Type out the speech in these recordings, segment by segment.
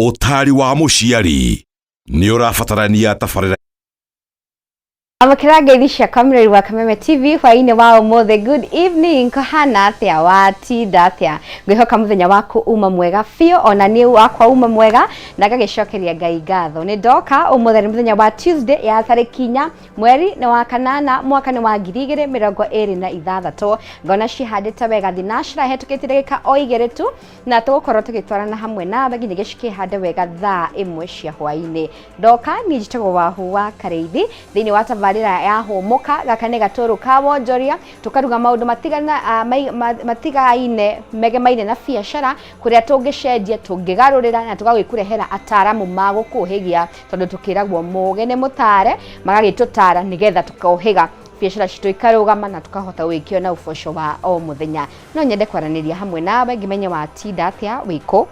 Ũtaari wa mũciari nĩ ũrabatarania tabarĩra. Amũkĩra ngeithi cia Kamũreri wa Kameme TV hwainĩ wa ũmũthĩ. Good evening, kũhana atĩa, watinda atĩa? Ngwĩhoka mũthenya waku uma mwega biũ, ona niĩ wakwa uma mwega na ngagĩcokeria Ngai ngatho. Nĩ ndoka ũmũthĩ nĩ mũthenya wa Tuesday ya tarĩki 4 mweri nĩ wa kanana mwaka nĩ wa 2026. Ngona cihandĩte wega thinacra hetũkĩtie ndagĩka o 2 tu, na tũgũkorwo tũgĩtwarana hamwe nawe nginya gĩcikĩhande wega thaa 1 cia hwainĩ. Ndoka niĩ njĩtagwo Wahu wa Karĩithi thĩinĩ wa tabarĩra ya Hũmũka. Gaka nĩ gatũrũ ka wonjoria, tũkaruga maũndũ matigaine megemaine na biacara, kũrĩa tũngĩcenjia, tũngĩgarũrĩra na tũgagĩkũrehera ataramu ma gũkũhĩgia, tondũ tũkĩragwo mũgĩ nĩ mũtare, magagĩtũtara nĩgetha tũkohĩga biacara citũ ikarũgama na tũkahota gũgĩkĩona ũboco wa o mũthenya. No nyende kwaranĩria hamwe nawe ngĩmenye watinda atĩa, wĩkũ,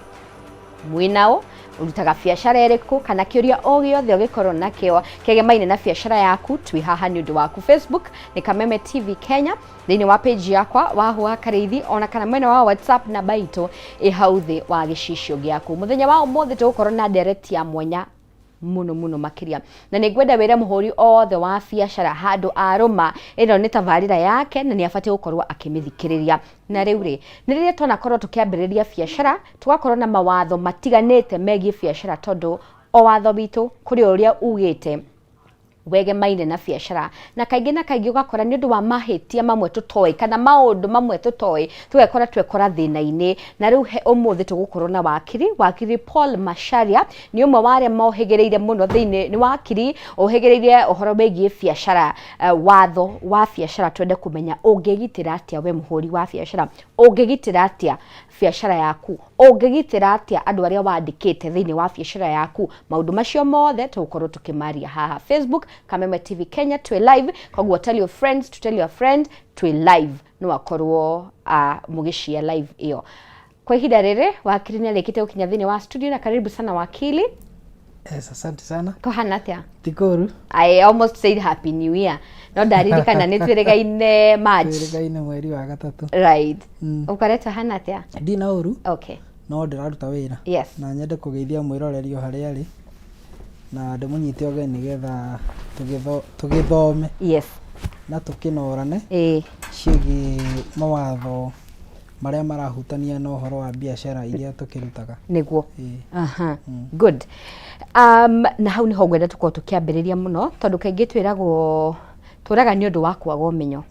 mwĩnao, ũrutaga biacara ĩrĩkũ, kana kĩũria o gĩothe ũngĩkorwo nakĩo kĩgemaine na biacara yaku, twĩ haha nĩ ũndũ waku. Facebook nĩ Kameme TV Kenya, thĩinĩ wa page yakwa Wahu wa Karĩithi, ona kana mwena wa WhatsApp namba itũ ĩ hau thĩ wa gĩcicio gĩaku. Mũthenya wa ũmũthĩ tũgũkorwo na ndereti ya mwanya mũno mũno makĩria, na nĩ ngwenda wĩre mũhũri othe wa biacara handũ arũma, ĩno nĩ tabarĩra yake na nĩ abatiĩ gũkorwo akĩmĩthikĩrĩria. Na rĩu rĩ, nĩ rĩrĩa twanakorwo tũkĩambĩrĩria biacara, tũgakorwo na mawatho matiganĩte megiĩ biacara, tondũ o watho witũ kũrĩ ũrĩa ugĩte wegemaine na biacara, na kaingĩ na kaingĩ ũgakora nĩ ũndũ wa mahĩtia mamwe tũtoĩ kana maũndũ mamwe tũtoĩ, tũgekora twekora thĩna-inĩ. Na rĩu he ũmũthĩ tũgũkorwo na wakiri Paul Macharia. Nĩ ũmwe wa arĩa mohĩgĩrĩire mũno thĩinĩ, nĩ wakiri ũhĩgĩrĩire ũhoro wĩgiĩ biacara, watho wa biacara. Twende kũmenya ũngĩgitĩra atĩa we mũhũri wa biacara, ũngĩgitĩra atĩa biacara yaku, ũngĩgitĩra atĩa andũ arĩa wandĩkĩte thĩinĩ wa biacara yaku. Maũndũ macio mothe tũgũkorwo tũkĩmaria haha Facebook Kameme TV Kenya. Twĩ live, koguo tell your friends to tell your friend twĩ live, no akorwo mũgĩshare live ĩyo. Kwa ihinda rĩrĩ wakiri nĩ arĩkĩte gũkinya thĩinĩ wa studio, na karibu sana, wakili. Yes, asante sana. Kũhana atĩa? Tikoru. I almost said happy new year, no ndaririkana nĩ twĩrĩgaine March. Twĩrĩgaine mweri wa gatatũ. Right. Ũkoretwo hana atĩa? Ndina ũru. No ndĩraruta wĩra. Na nyende kũgeithia mwĩroreri o harĩa arĩ na ndĩmũnyite ũgeni nĩgetha tũgĩthome na tũkĩnorane ciĩgiĩ mawatho marĩa marahutania na ũhoro wa biacara iria tũkĩrutaga. Nĩguo. Aha. Good. Na hau niho ngwenda tũkorwo tũkĩambĩrĩria mũno, tondũ kaingĩ twĩragwo tũraga nĩ ũndũ wa kwaga ũmenyo.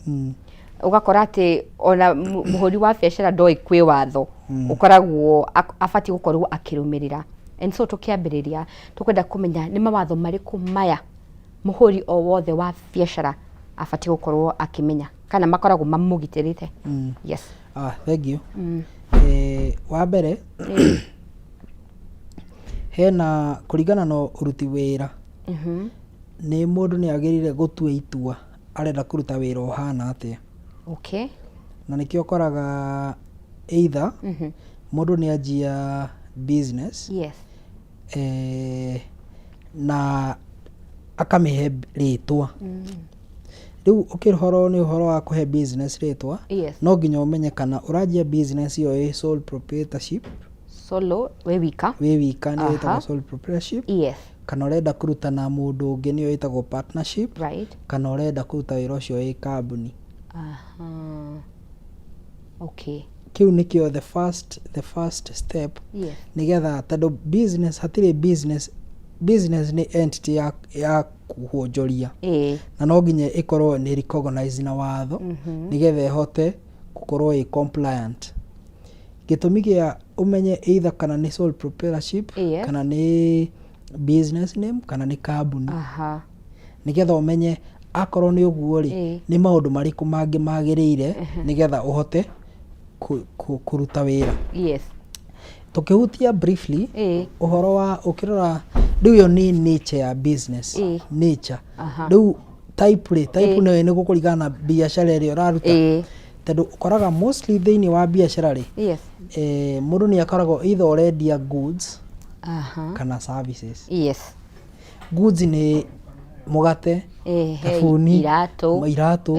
Ũgakora atĩ ona mũhũri wa biacara ndoĩ kwĩ watho ũkoragwo abatiĩ gũkorwo akĩrũmĩrĩra. And so tũkĩambĩrĩria tũkwenda kũmenya nĩ mawatho marĩkũ maya mũhũri o wothe wa biacara abatiĩ gũkorwo akĩmenya kana makoragwo mamũgitĩrĩte. Yes. Ah, thank you. Wa mbere hena kũringana na ũruti wĩra, nĩ mũndũ nĩ agĩrĩire gũtua itua arenda kũruta wĩra ũhana atĩa. Na nĩkĩo ũkoraga either mũndũ nĩ anjia business na akamĩhe rĩtwa. Rĩu ũkĩhoro nĩ ũhoro wa kũhe business rĩtwa, no nginya ũmenye kana ũranjia business ĩyo ĩ sole proprietorship. Solo, wĩ wika. Wĩ wika nĩyo ĩtagwo sole proprietorship, kana ũrenda kũruta na mũndũ ũngĩ, nĩyo ĩtagwo partnership, kana ũrenda kũruta wĩra ũcio wĩ kambuni. Aha. Okay. Kĩu nĩkĩo the first step, nĩgetha tondũ business hatirĩ business nĩ entity ya kuonjoria, na no nginya ĩkorwo nĩ recognized na watho nĩgetha ĩhote gũkorwo ĩ compliant. Gĩtũmi gĩa ũmenye either kana nĩ sole proprietorship, kana nĩ business name, kana nĩ kambuni, nĩgetha ũmenye akorwo nĩ ũguo rĩ, nĩ maũndũ marĩkũ mangĩ magĩrĩire nĩgetha ũhote kũruta wĩra. Tũkĩhutia briefly ũhoro wa ũkĩrora rĩu ĩyo nĩ nature ya business, nature. Rĩu type rĩ, type nayo nĩ gũkũringana na biacara ĩrĩa ũraruta, tondũ ũkoraga mostly thĩinĩ wa biacara rĩ, mũndũ nĩ akoragwo either ũrendia goods kana services. Goods nĩ mũgate, thabuni, iratũ, iratũ,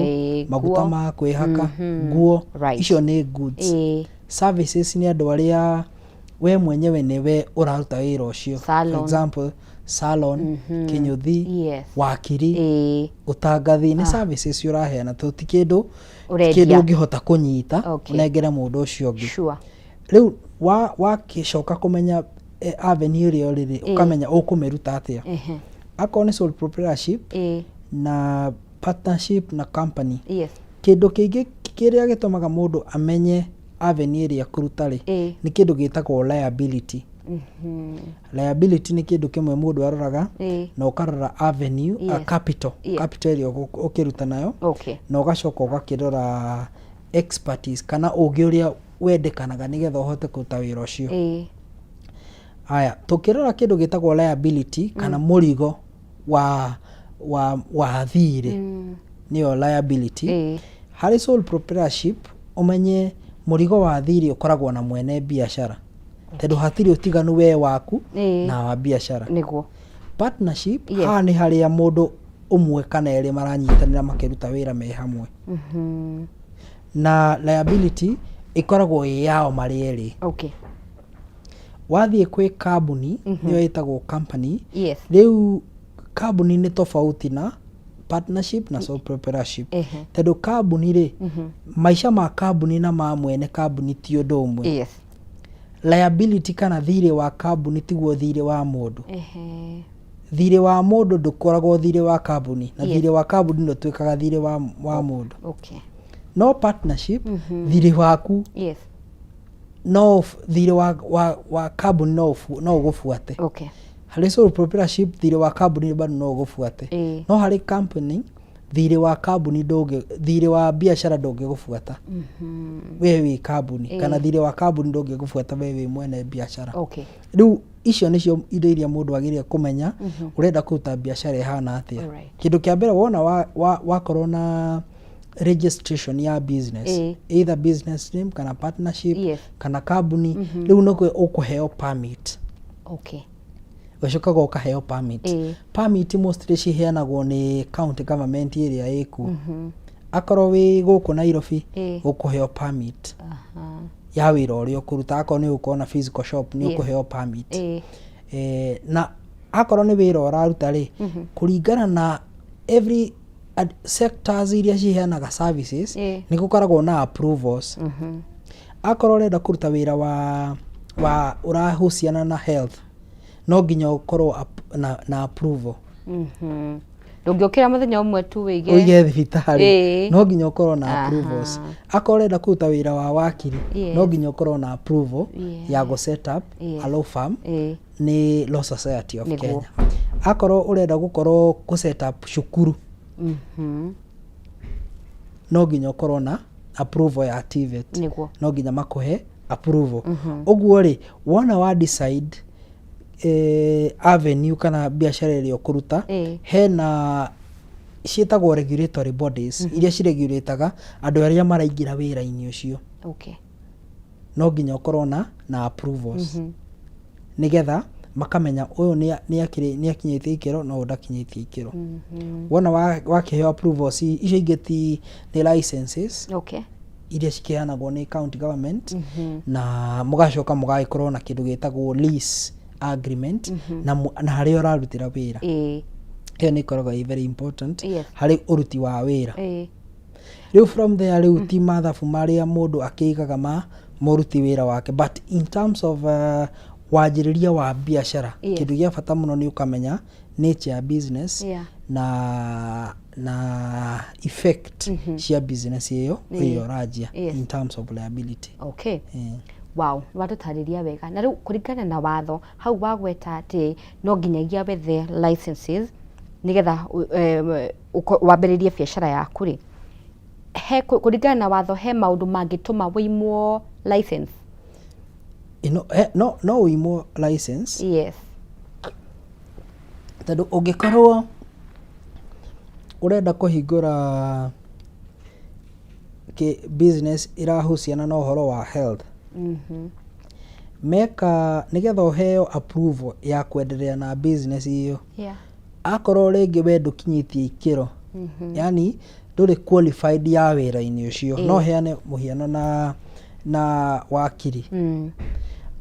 maguta nguo. Ma kwĩhaka, nguo. Icio nĩ goods. Services nĩ andũ arĩa We mwenyewe nĩwe ũraruta wĩra ũcio. For Salon. example, salon, kĩnyũthi, wakiri, ũtangathi, nĩ services ũraheana, to ti kĩndũ Ũrendia. Kĩndũ ũngĩhota kũnyita ũnengere mũndũ ũcio ũngĩ. Rĩu wakĩcoka kũmenya avenue ĩrĩa ũrĩ rĩ, ũkamenya ũkũmĩruta atĩa. Akorwo nĩ sole proprietorship na partnership na company, kĩndũ kĩngĩ kĩrĩa gĩtũmaga mũndũ amenye avenue ĩrĩa kũruta rĩ, nĩ kĩndũ gĩtagwo liability. Liability nĩ kĩndũ kĩmwe mũndũ aroraga, na ũkarora avenue, capital, capital ĩrĩa ũkĩruta nayo, na ũgacoka ũgakĩrora expertise kana ũgĩ ũrĩa wendekanaga nĩgetha ũhote kũruta wĩra ũcio. Aya, tũkĩrora kĩndũ gĩtagwo liability kana mũrigo wa thirĩ, nĩyo liability, harĩ sole proprietorship, ũmenye mũrigo wa thirĩ ũkoragwo na mwene biacara, tondũ hatirĩ ũtiganu we waku na wa biacara. Partnership, haha nĩ harĩa mũndũ ũmwe kana erĩ maranyitanĩra makĩruta wĩra me hamwe, na liability ĩkoragwo ĩ yao marĩ erĩ. Wathiĩ kwĩ kambuni, nĩyo ĩtagwo company. Rĩu kambuni nĩ tofauti na partnership na sole proprietorship, tondũ kambuni rĩ, maica ma kambuni na ma mwene kambuni ti ũndũ ũmwe. Liability kana thirĩ wa kambuni tiguo thirĩ wa mũndũ. Thirĩ wa mũndũ ndũkoragwo thirĩ wa kambuni, na thirĩ wa kambuni ndũtuĩkaga thirĩ wa mũndũ. No partnership, thirĩ waku no thirĩ wa kambuni no ũgũbuate. Harĩ sole proprietorship, thirĩ wa kambuni bado no ũgũbuate. No harĩ company, thirĩ wa kambuni ndũngĩ, thirĩ wa biacara ndũngĩgũbuata we wĩ kambuni, kana thirĩ wa kambuni ndũngĩgũbuata we wĩ mwene biacara. Rĩu icio nĩcio indo iria mũndũ agĩrĩire kũmenya ũrenda kũruta biacara ĩhana atĩa. Kĩndũ kĩa mbere, wona wakorwo na registration ya business, either business name kana partnership kana kambuni, rĩu nĩguo ũkũheo permit. Ũcokaga ũkaheo permit. Permit mostly ciheanagwo nĩ county government ĩrĩa ĩkuo. Akorwo wĩ gũkũ Nairobi, ũkũheo permit ya wĩra ũrĩa ũkũruta. Akorwo nĩ ũgũkorwo na physical shop, nĩ ũkũheo permit. Na akorwo nĩ wĩra ũraruta rĩ, kũringana na every sectors iria ciheanaga services, nĩ gũkoragwo na approvals. Akorwo ũrenda kũruta wĩra wa ũrahusiana na health, no nginya ũkorwo na approval. Ndũngĩũkĩra mũthenya ũmwe tu wĩige ũige thibitarĩ. No nginya ũkorwo na approvals. Akorwo ũrenda kũruta wĩra wa wakiri, no nginya ũkorwo na approval ya gũ set up a law firm nĩ Law Society of Kenya. Akorwo ũrenda gũkorwo kũ set up cukuru, no nginya ũkorwo na approval ya TVET. No nginya makũhe approval. Ũguo rĩ, wona wa decide avenue kana biacara ĩrĩa ũkũruta, hena ciĩtagwo regulatory bodies iria ciregulataga andũ arĩa maraingĩra wĩra-inĩ ũcio. No nginya ũkorwo na approvals, nĩgetha makamenya ũyũ nĩ akinyĩtie ikĩro na ũyũ ndakinyĩtie ikĩro. Wona wakĩheo approvals icio ingĩ, ti nĩ licenses iria cikĩheanagwo nĩ county government, na mũgacoka mũgagĩkorwo na kĩndũ gĩtagwo lease agreement na harĩa ũrarutĩra wĩra. Ĩyo nĩ ĩkoragwo ĩ very important harĩ ũruti wa wĩra. Rĩu from there, rĩu ti mathabu marĩa mũndũ akĩigaga ma mũruti wĩra wake, but in terms of wanjĩrĩria wa biacara, kĩndũ gĩa bata mũno nĩ ũkamenya nature ya business na effect cia business ĩyo ĩrĩa ũranjia in terms of liability. Wow, watũtarĩria wega. Na rĩu kũringana na watho hau wagweta atĩ no nginyagia wethe licenses nĩgetha wambĩrĩrie biacara yaku rĩ, he kũringana na watho he maũndũ mangĩtũma wĩimwo license? Ĩno, no ũimwo license, tondũ ũngĩkorwo ũrenda kũhingũra business ĩrahusiana na ũhoro wa health, meka nĩgetha ũheo approval ya kwendelea na business ĩyo, akorwo rĩngĩ we ndũkinyĩtie ikĩro, yani ndũrĩ qualified ya wĩra-inĩ ũcio. No heane mũhiano na wakiri.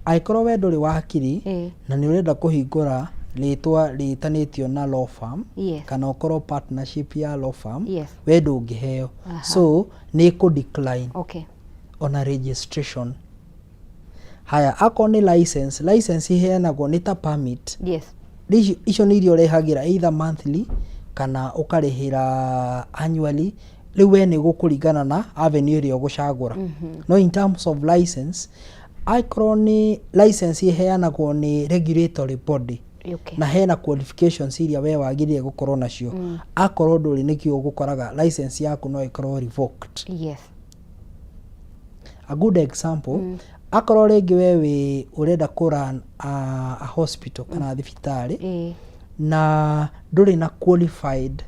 Angĩkorwo we ndũrĩ wakiri na nĩ ũrenda kũhingũra rĩtwa rĩtanĩtio na law firm, kana ũkorwo partnership ya law firm, we ndũngĩheo. So nĩ ĩkũ decline ona registration. Haya, akorwo nĩ license, license iheanagwo nĩ ta permit. Icio nĩ iria ũrĩhagĩra either monthly kana ũkarĩhĩra annually. Rĩu we nĩ gũkũringana na avenue ĩrĩa ũgũcagũra. No in terms of license, angĩkorwo nĩ license ĩheanagwo nĩ regulatory body, na hena qualifications iria we wagĩrĩire gũkorwo nacio. Akorwo ndũrĩ, nĩkĩo ũgũkoraga license yaku no ĩkorwo revoked. A good example, akorwo rĩngĩ we wĩ ũrenda kũ run a hospital kana thibitarĩ, na ndũrĩ na qualified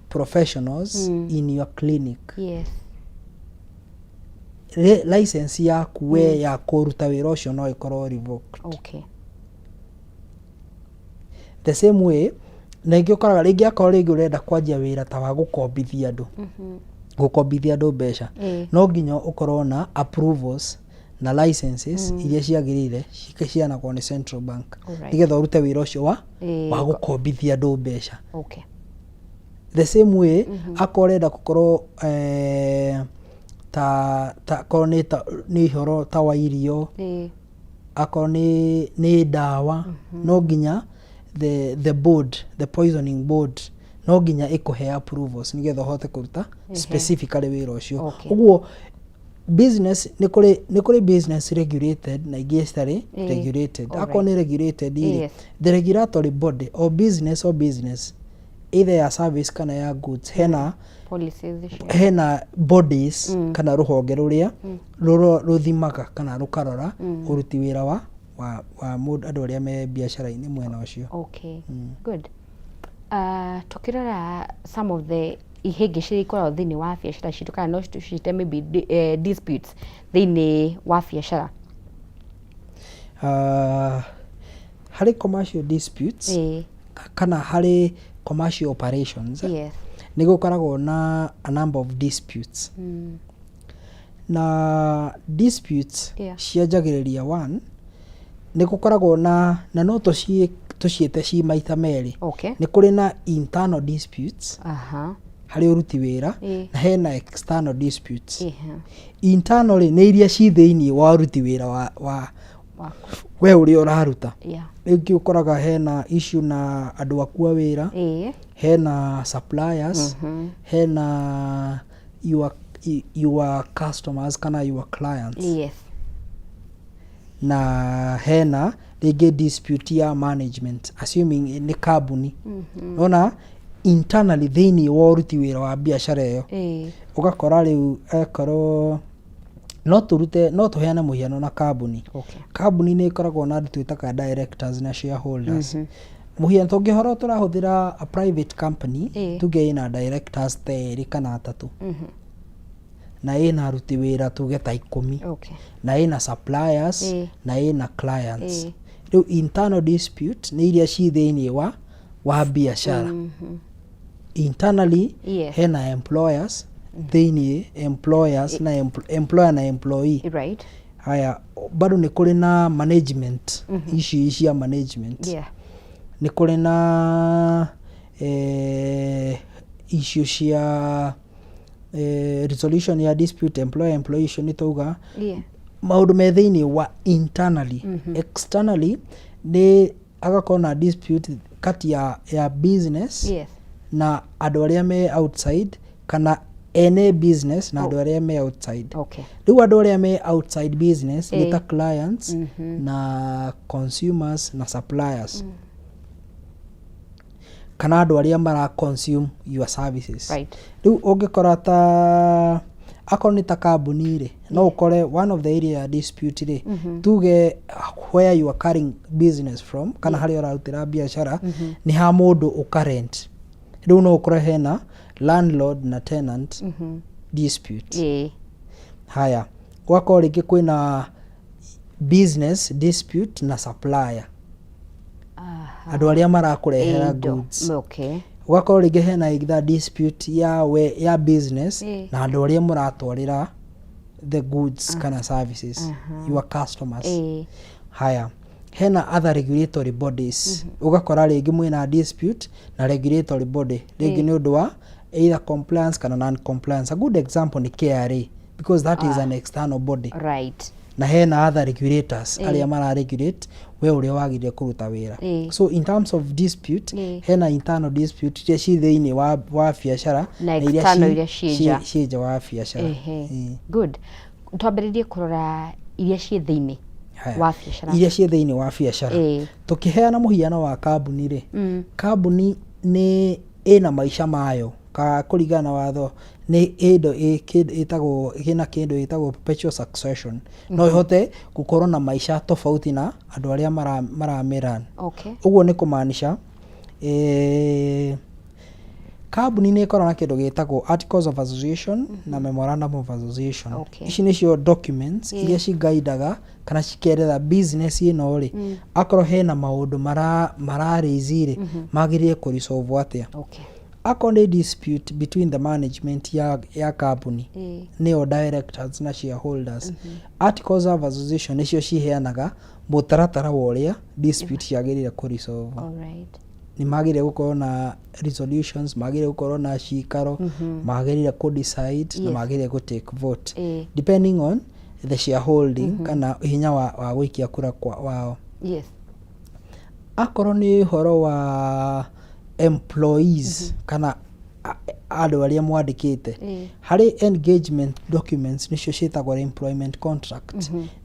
professionals in your clinic, license yaku we ya kũruta wĩra ũcio no ĩkorwo revoked. The same way, na ingĩ ũkoraga rĩngĩ akorwo rĩngĩ ũrenda kwanjia wĩra ta wa gũkombithia andũ, gũkombithia andũ mbeca, no nginya ũkorwo na approvals na licenses iria ciagĩrĩire ciheanagwo nĩ central bank, nĩgetha ũrute wĩra ũcio wa wa gũkombithia andũ mbeca. The same way, akorwo ũrenda gũkorwo ta akorwo nĩ ta nĩ ũhoro ta wa irio, akorwo nĩ ndawa, no nginya the board, the poisoning board, no nginya ĩkũhe approvals nĩgetha ũhote kũruta specifically wĩra ũcio. Ũguo business nĩ kũrĩ business regulated na ingĩ citarĩ regulated. Akorwo nĩ regulated rĩ, the regulatory body o business either ya service kana ya goods, hena policies icio. Hena bodies kana rũhonge rũrĩa rũthimaga kana rũkarora ũruti wĩra wa mũndũ, andũ arĩa me biacara-inĩ mwena ũcio. Okay, good. Tukirora some of the ihĩngĩcĩ iria ikoragwo thĩinĩ wa biacara citũ, kana no tũciĩte maybe disputes thĩinĩ wa biacara. Harĩ commercial disputes kana harĩ commercial operations, nĩ gũkoragwo na a number of disputes, na disputes cianjagĩrĩria, one, nĩ gũkoragwo na no tũciĩte ci maita merĩ. Nĩ kũrĩ na internal disputes harĩ ũruti wĩra, na hena external disputes. Internal rĩ, nĩ iria ci thĩiniĩ wa ũruti wĩra wa waku. We ũrĩa ũraruta. Rĩngĩ ũkoraga hena issue na andũ aku a wĩra, hena suppliers, hena your customers kana your clients, na hena rĩngĩ dispute ya management, assuming nĩ kambuni. Nona internally thĩiniĩ wa ũruti wĩra wa biacara ĩyo, ũgakora rĩu ekorwo no tũrute, no tũheane mũhiano na kambuni. Kambuni nĩ ĩkoragwo na andũ twĩtaga directors na shareholders. Mũhiano, tũngĩhoro tũrahũthĩra a private company, tuge ĩna directors ta erĩ kana atatũ, na ĩna aruti wĩra tuge ta 10, na ĩna suppliers, na ĩna clients. Rĩu internal dispute nĩ iria ci thĩiniĩ wa biacara. Internally, hena employers thĩiniĩ, employers na employer na employee. Haya, bado nĩ kũrĩ na management, ici cia management. Nĩ kũrĩ na issue cia resolution ya dispute employer employee, icio nĩ tauga maũndũ me thĩiniĩ wa internally. Externally nĩ agakorwo na dispute kati ya business na andũ arĩa me outside, kana ene business na andũ arĩa me outside. Rĩu andũ arĩa me outside business nĩ ta clients na consumers na suppliers, kana andũ arĩa mara consume your services. Rĩu ũngĩkora ta akorwo nĩ ta kambuni rĩ, no ũkore one of the area ya dispute rĩ, tuge where you are carrying business from, kana harĩa ũrarutĩra biacara nĩ ha mũndũ ũka rent. Rĩu no ũkore hena landlord na tenant dispute. Haya, gwakorwo rĩngĩ kwĩna business dispute na supplier, andũ arĩa marakũrehera Indo. goods. Ũgakorwo rĩngĩ hena either dispute ya we ya business na andũ arĩa mũratwarĩra the goods kana services, your customers. Haya, hena other regulatory bodies. Ũgakora rĩngĩ mwĩna dispute na regulatory body rĩngĩ nĩ ũndũ wa either compliance kana non compliance. A good example nĩ KRA, because that is an external body. Na hena other regulators arĩa mara regulate we ũrĩa wagĩrĩire kũruta wĩra. So in terms of dispute, hena internal dispute iria ci thĩinĩ wa biacara na iria external iria ciĩ nja. Ciĩ nja wa biacara. Good. Twambĩrĩrie kũrora iria ciĩ thĩinĩ Haya. wa biacara. Iria ciĩ thĩinĩ wa biacara, tũkĩheana mũhiano wa kambuni rĩ, kambuni nĩ ĩna maica mayo ka kũringana na watho nĩ ĩndo ĩtagwo ĩna kĩndũ ĩtagwo perpetual succession. No ĩhote gũkorwo na maica tofauti na andũ arĩa maramĩrun. Ũguo nĩ kũmaanisha kambuni nĩ ĩkoragwo na kĩndũ gĩtagwo articles of association na memorandum of association. Ici nĩcio documents iria cigaidaga kana cikeretha business ĩno rĩ, akorwo hena maũndũ mara raise rĩ, magĩrĩire kũ resolve atĩa. Akorwo nĩ dispute between the management ya kambuni, nĩyo directors na shareholders, articles of association nĩcio ciheanaga mũtaratara wa ũrĩa dispute ciagĩrĩire kũ resolve. Nĩ magĩrĩire gũkorwo na resolutions, magĩrĩire gũkorwo na cikaro, magĩrĩire kũ decide na magĩrĩire gũ take vote depending on the shareholding kana hinya wa gũikia kura kwa wao. Akorwo nĩ ũhoro wa employees kana andũ arĩa mwandĩkĩte, harĩ engagement documents, nĩcio ciĩtagwo employment contract,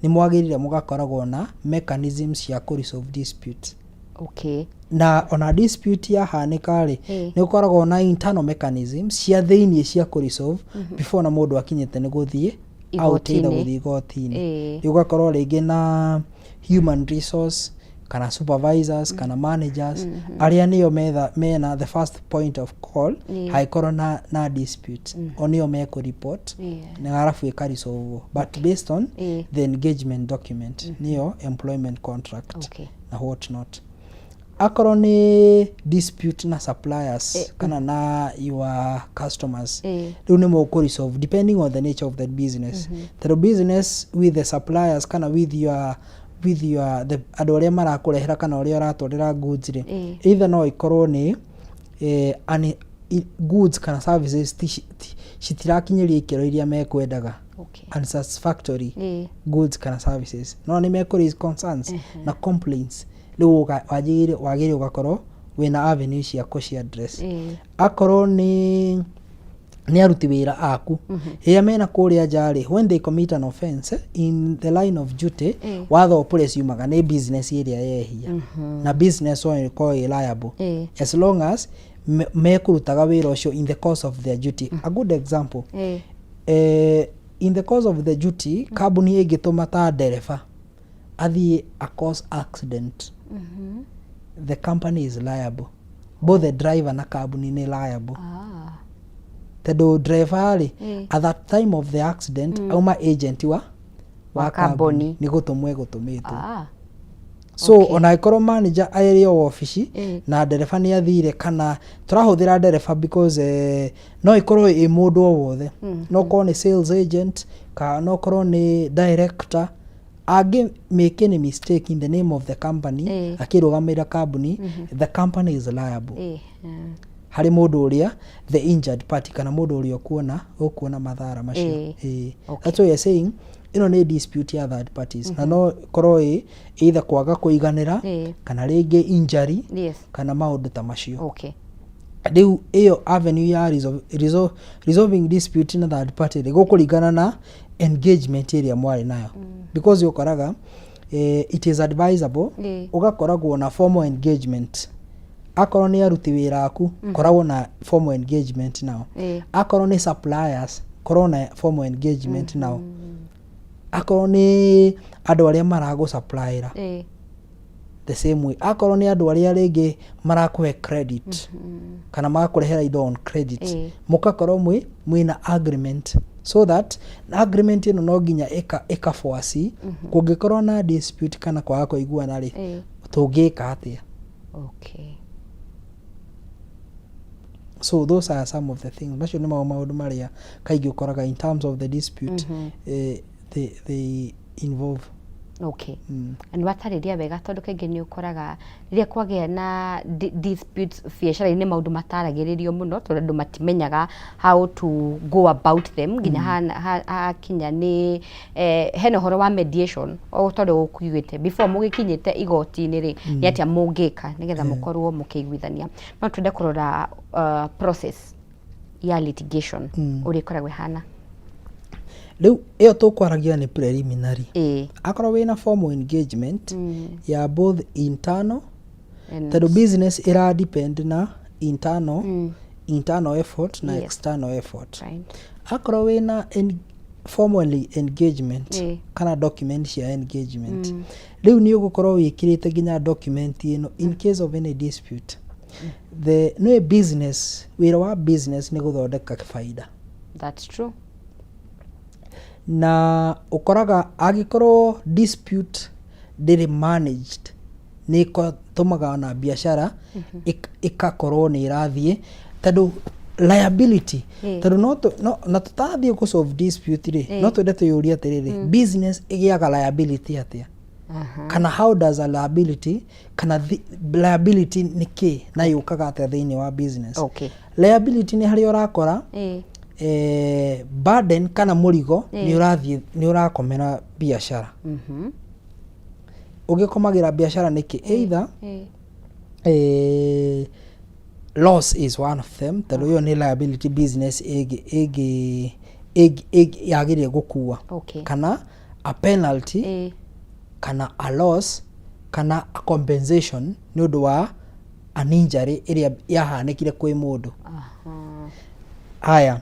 nĩ mwagĩrĩire mũgakoragwo na mechanisms cia kũ resolve dispute. Na ona dispute yahanĩka rĩ, nĩ gũkoragwo na internal mechanisms cia thĩiniĩ cia kũ resolve before na mũndũ akinyĩte nĩ gũthiĩ out either Igoti-inĩ. Gũthiĩ igoti-inĩ. Rĩu ũgakorwo rĩngĩ na human resource kana supervisors kana managers arĩa nĩo mena the first point of call hangĩkorwo na dispute, o nĩo mekũ report na arabu ĩka resolve, but based on the engagement document, nĩyo employment contract na what not. Akorwo nĩ dispute na suppliers kana na your customers, rĩu nĩ mũkũ resolve depending on the nature of the business, tondũ business with the suppliers kana with your the andũ arĩa marakũrehera kana ũrĩa ũratwarĩra goods rĩ, either no ikorwo nĩ goods kana services citirakinyĩria ikĩro iria mekwendaga, unsatisfactory goods kana services, no nĩ mekũ raise concerns na complaints. Rĩu wagĩrĩire ũgakorwo wĩna avenue cia kũci address. Akorwo nĩ aruti wĩra aku rĩrĩa mena kũrĩa nja rĩ, when they commit an offense in the line of duty, watho presumaga nĩ business ĩrĩa yehia na business no ĩkorwo ĩ liable as long as mekũrutaga wĩra ũcio in the course of their duty. A good example, in the course of the duty, kambuni ĩngĩtũma ta ndereba athiĩ a cause accident, the company is liable. Both the driver na kambuni nĩ liable, tondũ driver rĩ, at that time of the accident, auma agent wa kambuni. Nĩ gũtũmwo egũtũmĩtwo. So ona angĩkorwo manager arĩ o wabici na ndereba nĩ athire, kana tũrahũthĩra ndereba because no ĩkorwo ĩ mũndũ o wothe, no korwo nĩ sales agent kana no korwo nĩ director angĩ make any mistake in the name of the company, akĩrũgamĩrĩra kambuni, the company is liable harĩ mũndũ ũrĩa the injured party kana mũndũ ũrĩa ũkuona mathara macio. That's why we are saying ĩno nĩ dispute ya third parties na no ĩkorwo ĩ either kwaga kũiganĩra kana rĩngĩ injury kana maũndũ ta macio. Rĩu ĩyo avenue ya resolving dispute na third party rĩ, gũkũringana na engagement ĩrĩa mwarĩ nayo, because ũkoraga it is advisable ũgakoragwo na formal engagement. Akorwo nĩ aruti wĩra aku, koragwo na formal engagement nao. Akorwo nĩ suppliers, korwo na formal engagement nao. Akorwo nĩ andũ arĩa maragũ supplyra, the same way. Akorwo nĩ andũ arĩa rĩngĩ marakũhe credit kana magakũrehera indo on credit, mũgakorwo mwĩna agreement, so that agreement ĩno no nginya ĩka foresee kũngĩkorwo na dispute kana kwaga kũiguana rĩ, tũngĩka atĩa. So those are some of the things, macio nĩ maũndũ marĩa kaingĩ ũkoraga in terms of the dispute they involve. Okay, nĩ watarĩria wega, tondũ kaingĩ nĩ ũkoraga rĩrĩa kwagĩa na disputes biacara-inĩ, maũndũ mataragĩrĩrio mũno, tondũ andũ matimenyaga how to go about them nginya hakinya nĩ hena ũhoro wa mediation, o tondũ ũkiugĩte before mũgĩkinyĩte igoti-inĩ rĩ, nĩ atĩa mũngĩka nĩgetha mũkorwo mũkĩiguithania. No twende kũrora process ya litigation, ũrĩa ĩkoragwo ĩhana. Rĩu ĩyo tũkwaragia nĩ preliminary. Akorwo wĩna formal engagement ya both internal and tondũ business ĩra depend na internal effort na external effort. Akorwo wĩna formally engagement kana document cia engagement, rĩu nĩ ũgũkorwo wĩkĩrĩte nginya document ĩno in case of any dispute. The nĩ business, wĩra wa business nĩ gũthondeka baida. That's true. Na ũkoraga angĩkorwo dispute ndĩrĩ managed, nĩ ĩtũmaga ona biacara ĩkakorwo nĩ ĩrathiĩ, tondũ liability, tondũ no na tũtathiĩ kũ solve dispute rĩ, no twende twĩyũrie atĩrĩrĩ, business ĩgĩaga liability atĩa? Kana how does a liability, kana liability nĩ kĩ na yũkaga atĩa thĩinĩ wa business? Liability nĩ harĩa ũrakora burden kana mũrigo nĩ ũrathiĩ, nĩ ũrakomera biacara. Ũgĩkomagĩra biacara nĩkĩ? Either loss is one of them, tondũ ĩyo nĩ liability business ĩngĩ ĩngĩ ĩngĩ ĩngĩ yagĩrĩire gũkua, kana a penalty, kana a loss, kana a compensation nĩ ũndũ wa an injury ĩrĩa yahanĩkire kwĩ mũndũ. Haya,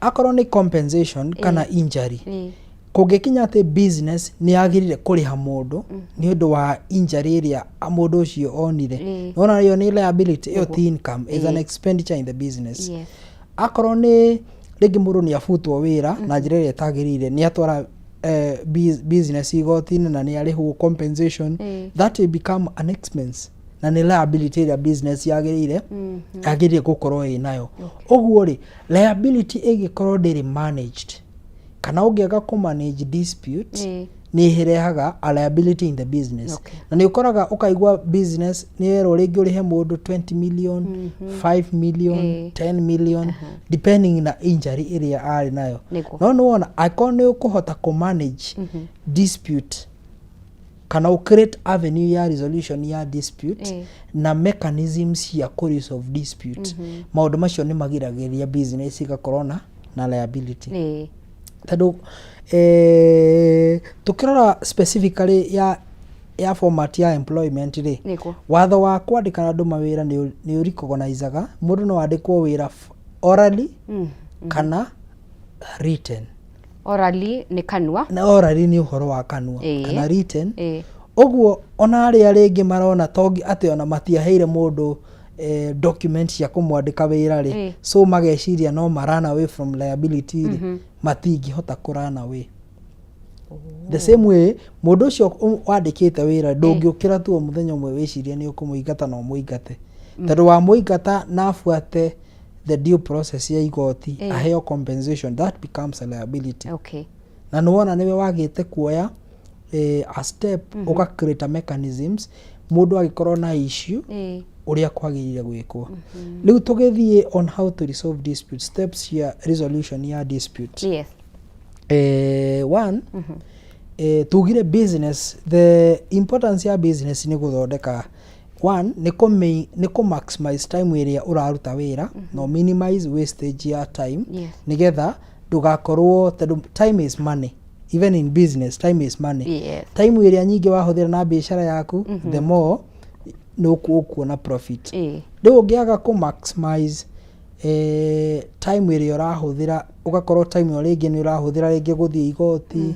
akorwo nĩ compensation kana injury, kũngĩkinya atĩ business nĩ yagĩrĩire kũrĩha mũndũ nĩ ũndũ wa injury ĩrĩa mũndũ ũcio onire, nona ĩyo nĩ liability, ĩyo ti income, is an expenditure in the business. Akorwo nĩ rĩngĩ mũndũ nĩ abutwo wĩra na njĩra ĩrĩa ĩtagĩrĩire, nĩ atwara business igoti-inĩ na nĩ arĩhwo compensation, that will become an expense na nĩ liability ĩrĩa business yagĩrĩire gũkorwo ĩ nayo. Ũguo rĩ, liability ĩngĩkorwo ndĩrĩ managed, kana ũngĩaga kũ manage dispute, nĩ ĩrehaga a liability in the business. Na nĩ ũkoraga ũkaigua business nĩ yerwo rĩngĩ ũrĩhe mũndũ 20 million, 5 million, 10 million, depending na injury ĩrĩa arĩ nayo. No nĩ wona angĩkorwo nĩ ũkũhota kũ manage dispute kana ũ create avenue ya resolution ya dispute na mechanisms cia kũ resolve dispute, maũndũ macio nĩ magiragĩrĩria business igakorwo na liability. Tondũ tukĩrora specifically ya format ya employment rĩ, watho wa kwandĩka andũ mawĩra nĩ ũrecognizaga mũndũ no andĩkwo wĩra orally kana written. Orally nĩ kanua. Na orally nĩ ũhoro wa kanua, kana written. Ũguo ona arĩa rĩngĩ marona tongi atĩ ona matiaheire mũndũ document cia kũmwandĩka wĩra rĩ, so mageciria no ma run away from liability rĩ, matingĩhota kũ run away. The same way, mũndũ ũcio wandĩkĩte wĩra, ndũngĩũkĩra tu o mũthenya ũmwe wĩcirie nĩ ũkũmũingata na ũmũingate, tondũ wamũingata na abuate the due process ya igoti, aheo compensation, that becomes a liability. Na nĩ wona nĩwe wagĩte kuoya a step, ũga create a mechanisms mũndũ agĩkorwo na issue ũrĩa kwagĩrĩire gwĩkwo. Rĩu tũgĩthiĩ on how to resolve dispute, steps cia resolution ya dispute. One, tugire business, the importance ya business nĩ gũthondeka, one, nĩ kũ maximize time ĩrĩa ũraruta wĩra no minimize wastage ya time, nĩgetha ndũgakorwo, tondũ time is money, even in business time is money. Time ĩrĩa nyingĩ wahũthĩra na biacara yaku, the more nĩ ũkuona profit. Rĩu ũngĩaga kũ maximize time ĩrĩa ũrahũthĩra, ũgakorwo time ĩyo rĩngĩ nĩ ũrahũthĩra rĩngĩ gũthiĩ igoti,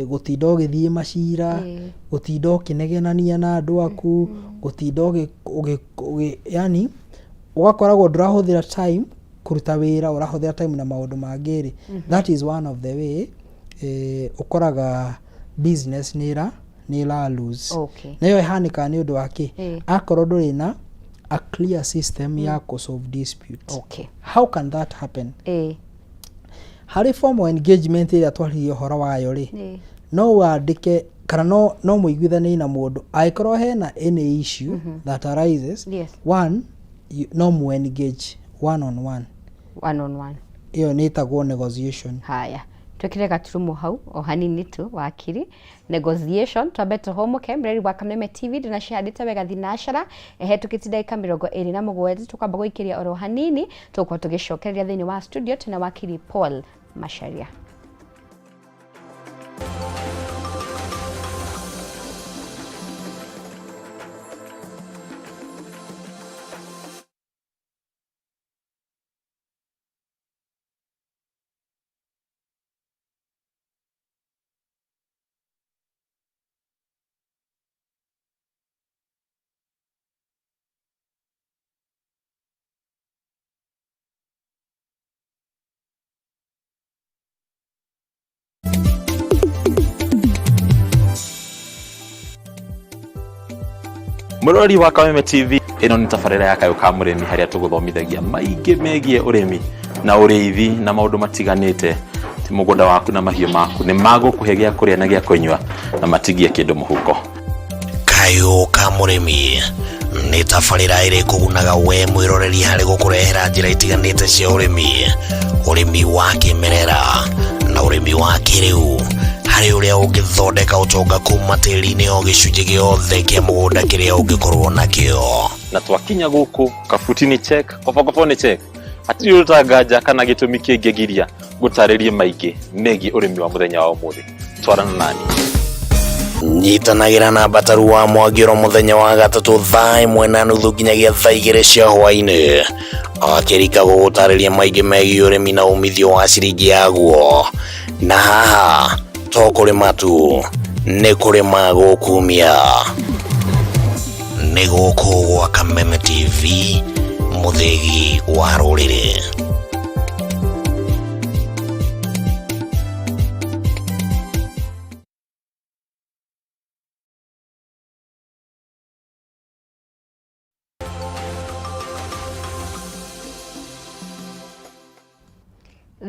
gũtinda ũgĩthiĩ macira, gũtinda ũkĩnegenania na andũ aku, gũtinda ũgĩ yani ũgakoragwo ndũrahũthĩra time kũruta wĩra, ũrahũthĩra time na maũndũ mangĩ rĩ, that is one of the way ũkoraga business nĩ ĩra lose. Na ĩyo ĩhanĩkaga nĩ ũndũ wa kĩ? Akorwo ndũrĩ na a clear system ya kũ solve disputes. How can that happen? Harĩ formal engagement ĩrĩa twaririe ũhoro wayo rĩ, no wandĩke kana no mũiguithanie na mũndũ angĩkorwo hena any issue that arises. One, no mu engage one on one. One on one. Ĩyo nĩ ĩtagwo negotiation. Haya, twĩkĩre gaturumo hau o hanini tu, wakiri. Negotiation, twambe tũhũmũke. Mreri wa Kameme TV, ndĩnacihandĩte wega thinacara ĩhetũkĩtie ndagĩka 27. Tũkwamba gũikĩria oro hanini, tũgũkorwo tũgĩcokereria thĩinĩ wa studio twĩna wakiri Paul Macharia. Mũrori wa Kameme TV, ĩno nĩ tabarĩra ya Kayũ ka Mũrĩmi, harĩa tũgũthomithagia maingĩ megiĩ ũrĩmi na ũrĩithi na maũndũ matiganĩte. Ti mũgũnda waku na mahiũ maku nĩ magũkũhe gĩa kũrĩa na gĩa kũnyua na matigie kĩndũ mũhuko. Kayũ ka Mũrĩmi nĩ tabarĩra ĩrĩ kũgunaga we mwĩroreri harĩ gũkũrehera njĩra itiganĩte cia ũrĩmi, ũrĩmi wa kĩmerera na ũrĩmi wa kĩrĩu, harĩ ũrĩa ũngĩthondeka ũtonga kuma tĩri-inĩ o gĩcunjĩ gĩothe kĩa mũgũnda kĩrĩa ũngĩkorwo nakĩo. Na twakinya gũkũ, kabuti nĩ check, kobokobo nĩ check, hatirĩ ũrũtanganja kana gĩtũmi kĩngĩgiria gũtarĩrie maingĩ megiĩ ũrĩmi wa mũthenya wa ũmũthĩ. Twarana nani. Nyitanagĩra na Mbataru wa Mwangĩro mũthenya wa gatatũ 1:30 nginyagia 2:00 cia hwaĩ-inĩ, akĩrika gũgũtarĩria maingĩ megiĩ ũrĩmi na umithio wa ciringi yaguo. Na haha to kũrĩma tu, nĩ kũrĩma gũkumia. Nĩ gũkũ gwa Kameme TV, mũthĩgi wa rũrĩrĩ.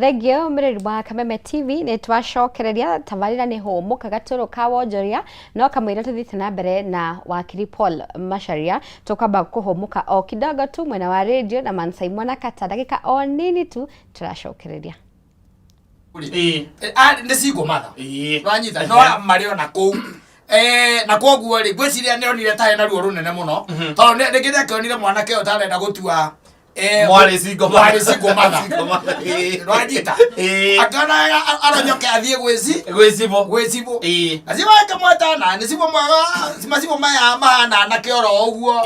Thengio mĩrĩri wa Kameme TV, nĩ twacokereria. Tabarĩra nĩ hũmũka gatũrũ ka wonjoria, no kamũira tũthiĩte na mbere na wakiri Paul Macharia, tũkwamba kũhũmũka o kidogo tu mwena wa radio na Mansai Mwanakata, ndagĩka o nini tu tũracokereria. Nĩ single mother. Wanyita, no marĩ ona kũu. Na koguo rĩ, ngwĩciria nĩ onire ta hena ruo rũnene mũno, tondũ rĩngĩ nĩ akĩonire mwanake ũyũ tarenda gũtua Mwarĩ single mother. Mwarĩ single mother. Single mother. Wanyita, akĩona wega aronyoke athiĩ gwĩci Gwĩ cibũ. Gwĩ cibũ. Na cibũ akĩmweta na nĩ cibũ mwega, macibũ maya mahana anake oro ũguo.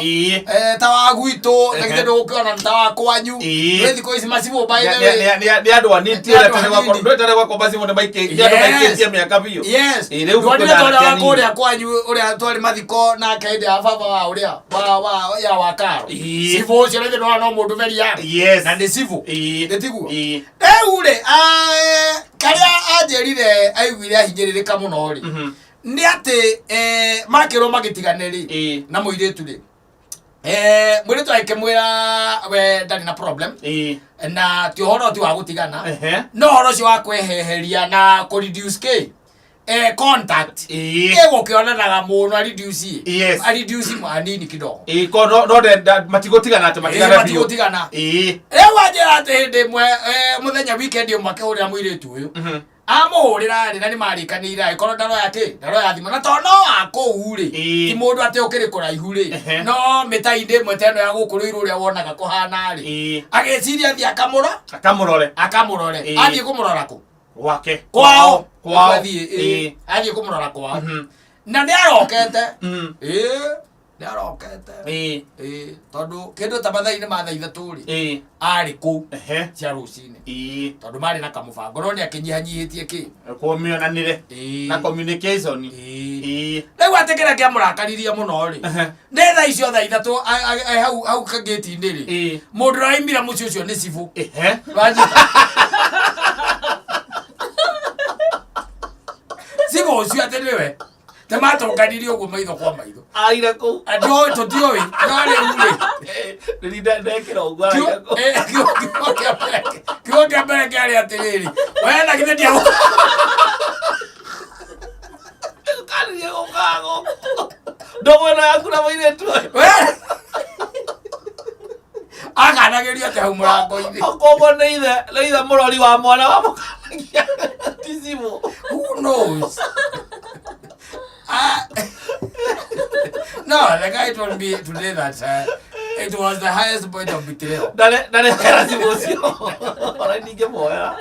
Ta wa gwitũ na githĩ ndũgũkĩona nĩ ta wa kwanyu. Nĩ thikũ ici macibũ, by the way, Nĩ andũ anini. Nĩ andũ anini. Ndwetare gwakwa macibũ nĩ nĩ andũ maikĩtie mĩaka biũ. Rĩu Ndwonire kwĩna ta ũrĩa anake wa anini. kũrĩa kwanyu, ũrĩa twarĩ mathiko nake hĩndĩ ya baba wa ũrĩa wa ya wa karo. Cibũ ũcio rĩngĩ ndona no mũndũ very young. Na nĩ cibũ. Nĩ tiguo? Rĩu rĩ, karĩa anjĩrire aiguire ahinyĩrĩrĩka mũno rĩ, nĩ atĩ makĩrwo magĩtigane rĩ na mũirĩtu rĩ, mũirĩtu agĩkĩmwĩra we ndarĩ na problem, na ti ũhoro ti wa gũtigana, no ũhoro ũcio wa kweheheria na kũ reduce kĩ contact, ĩgũkĩonanaga mũno, a reduce, a reduce hanini kidogo. Ko no matigũtigana atĩ matigane biũ. Matigũtigana. Rĩu anjĩra atĩ hĩndĩ ĩmwe, mũthenya weekend ĩmwe, akĩhũrĩra mũirĩtu ũyũ. Amũhũrĩra rĩ, na nĩ marĩkanĩire angĩkorwo ndaroya kĩ, ndaroya thimũ, na tondũ no wa kũu rĩ, ti mũndũ atĩ ũkĩrĩ kũraihu rĩ, no mĩta-inĩ ĩmwe ta ĩno ya gũkũ Rũirũ ũrĩa wonaga kũhana rĩ, agĩciria athiĩ akamũra Akamũrore. Akamũrore. Athiĩ kũmũrora kũ? Gwake. Kwao. Kwao. Athiĩ, athiĩ kũmũrora kwao, na nĩ arokete, nĩ arokete, tondũ kĩndũ ta mathaa-inĩ ma 3:00 rĩ, arĩ kũu cia rũcinĩ, tondũ marĩ na kamũbango, no nĩ akĩnyihanyihĩtie kĩ Kũmĩonanĩre na communication. Rĩu atĩ kĩrĩa kĩamũrakaririe mũno rĩ, nĩ thaa icio 3:00 hau hau kagĩti-inĩ rĩ, mũndũ ũraimire mũciĩ ũcio nĩ cibũ. Wanyita? Cibũ ũcio atĩ nĩwe te matũnganirie ũguo maitho kwa maitho. Aire kũu. Andũ tũtiũĩ, no rĩu rĩ, Nĩ ndekĩra ũguo araiga kũ- Kiugo kĩa mbere kĩarĩ atĩrĩrĩ, we na githĩ ndia Karirie gũkaga gũkũ. Ndogo ĩno yaku na mũirĩtu ũyũ. We akanagĩrio atĩ hau mũrango-inĩ. Okorwo nĩ ithe mũrori wa mwana wamũkanagia ti cibũ. Who knows? Ah, no, the guy told me today that it was the highest point of betrayal. Ndarehera cibũ ũcio. Ona ndingĩmuoera.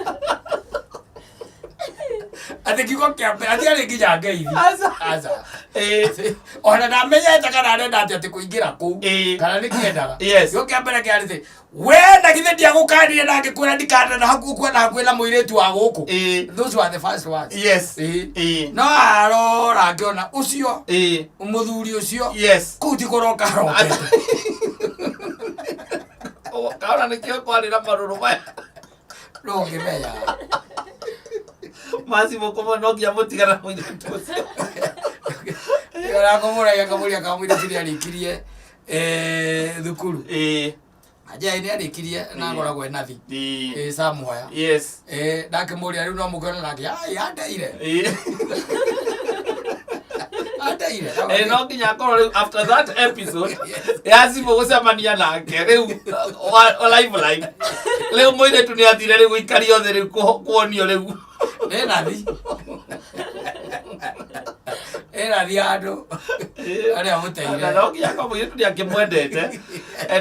Atĩ kiugo kĩa mbere, atiarĩ nginya ngeithi. Aca. Aca. Ĩĩ. Ona ndamenyete kana arenda atĩ atĩ kũingĩra kũu. Ĩĩ. Kana nĩ kĩendaga. Yes. Kiugo kĩa mbere kĩarĩ atĩ, we na githĩ ndiagũkanire na ngĩkwĩra ndikana na hakuhĩ kuona hakuhĩ na mũirĩtu wa gũkũ. Ĩĩ. Those were the first words. Yes. Ĩĩ. Ĩĩ. No arora ngĩona ũcio Ĩĩ. mũthuri ũcio Yes. kũu ti kũroka arokete. Kaona nĩkĩo kwarĩ na marũrũ maya. No ũngĩmenya. Macibũ kũmwe no nginya mũtigana na mũirĩtu ũcio. Arakũmũragia akamũria kana mũirĩtu nĩ arĩkirie thukuru. Ĩĩ. Anjĩra nĩ arĩkirie na agoragwo e nathi. Ĩĩ. Somewhere. Yes. Ndakĩmũria rĩu no mũkĩona nake, ai andeire. Ĩĩ. Andeire. No nginya akorwo rĩu after that episode ya cibũ gũcemania nake rĩu wa live live rĩu mũirĩtu nĩ athire rĩu gũikario thĩ rĩu kuonio rĩu. Nĩ nathi. Ĩ nathi handũ. Arĩa mũteire. Na no nginya akorwo mũirĩtu nĩ akĩmwendete.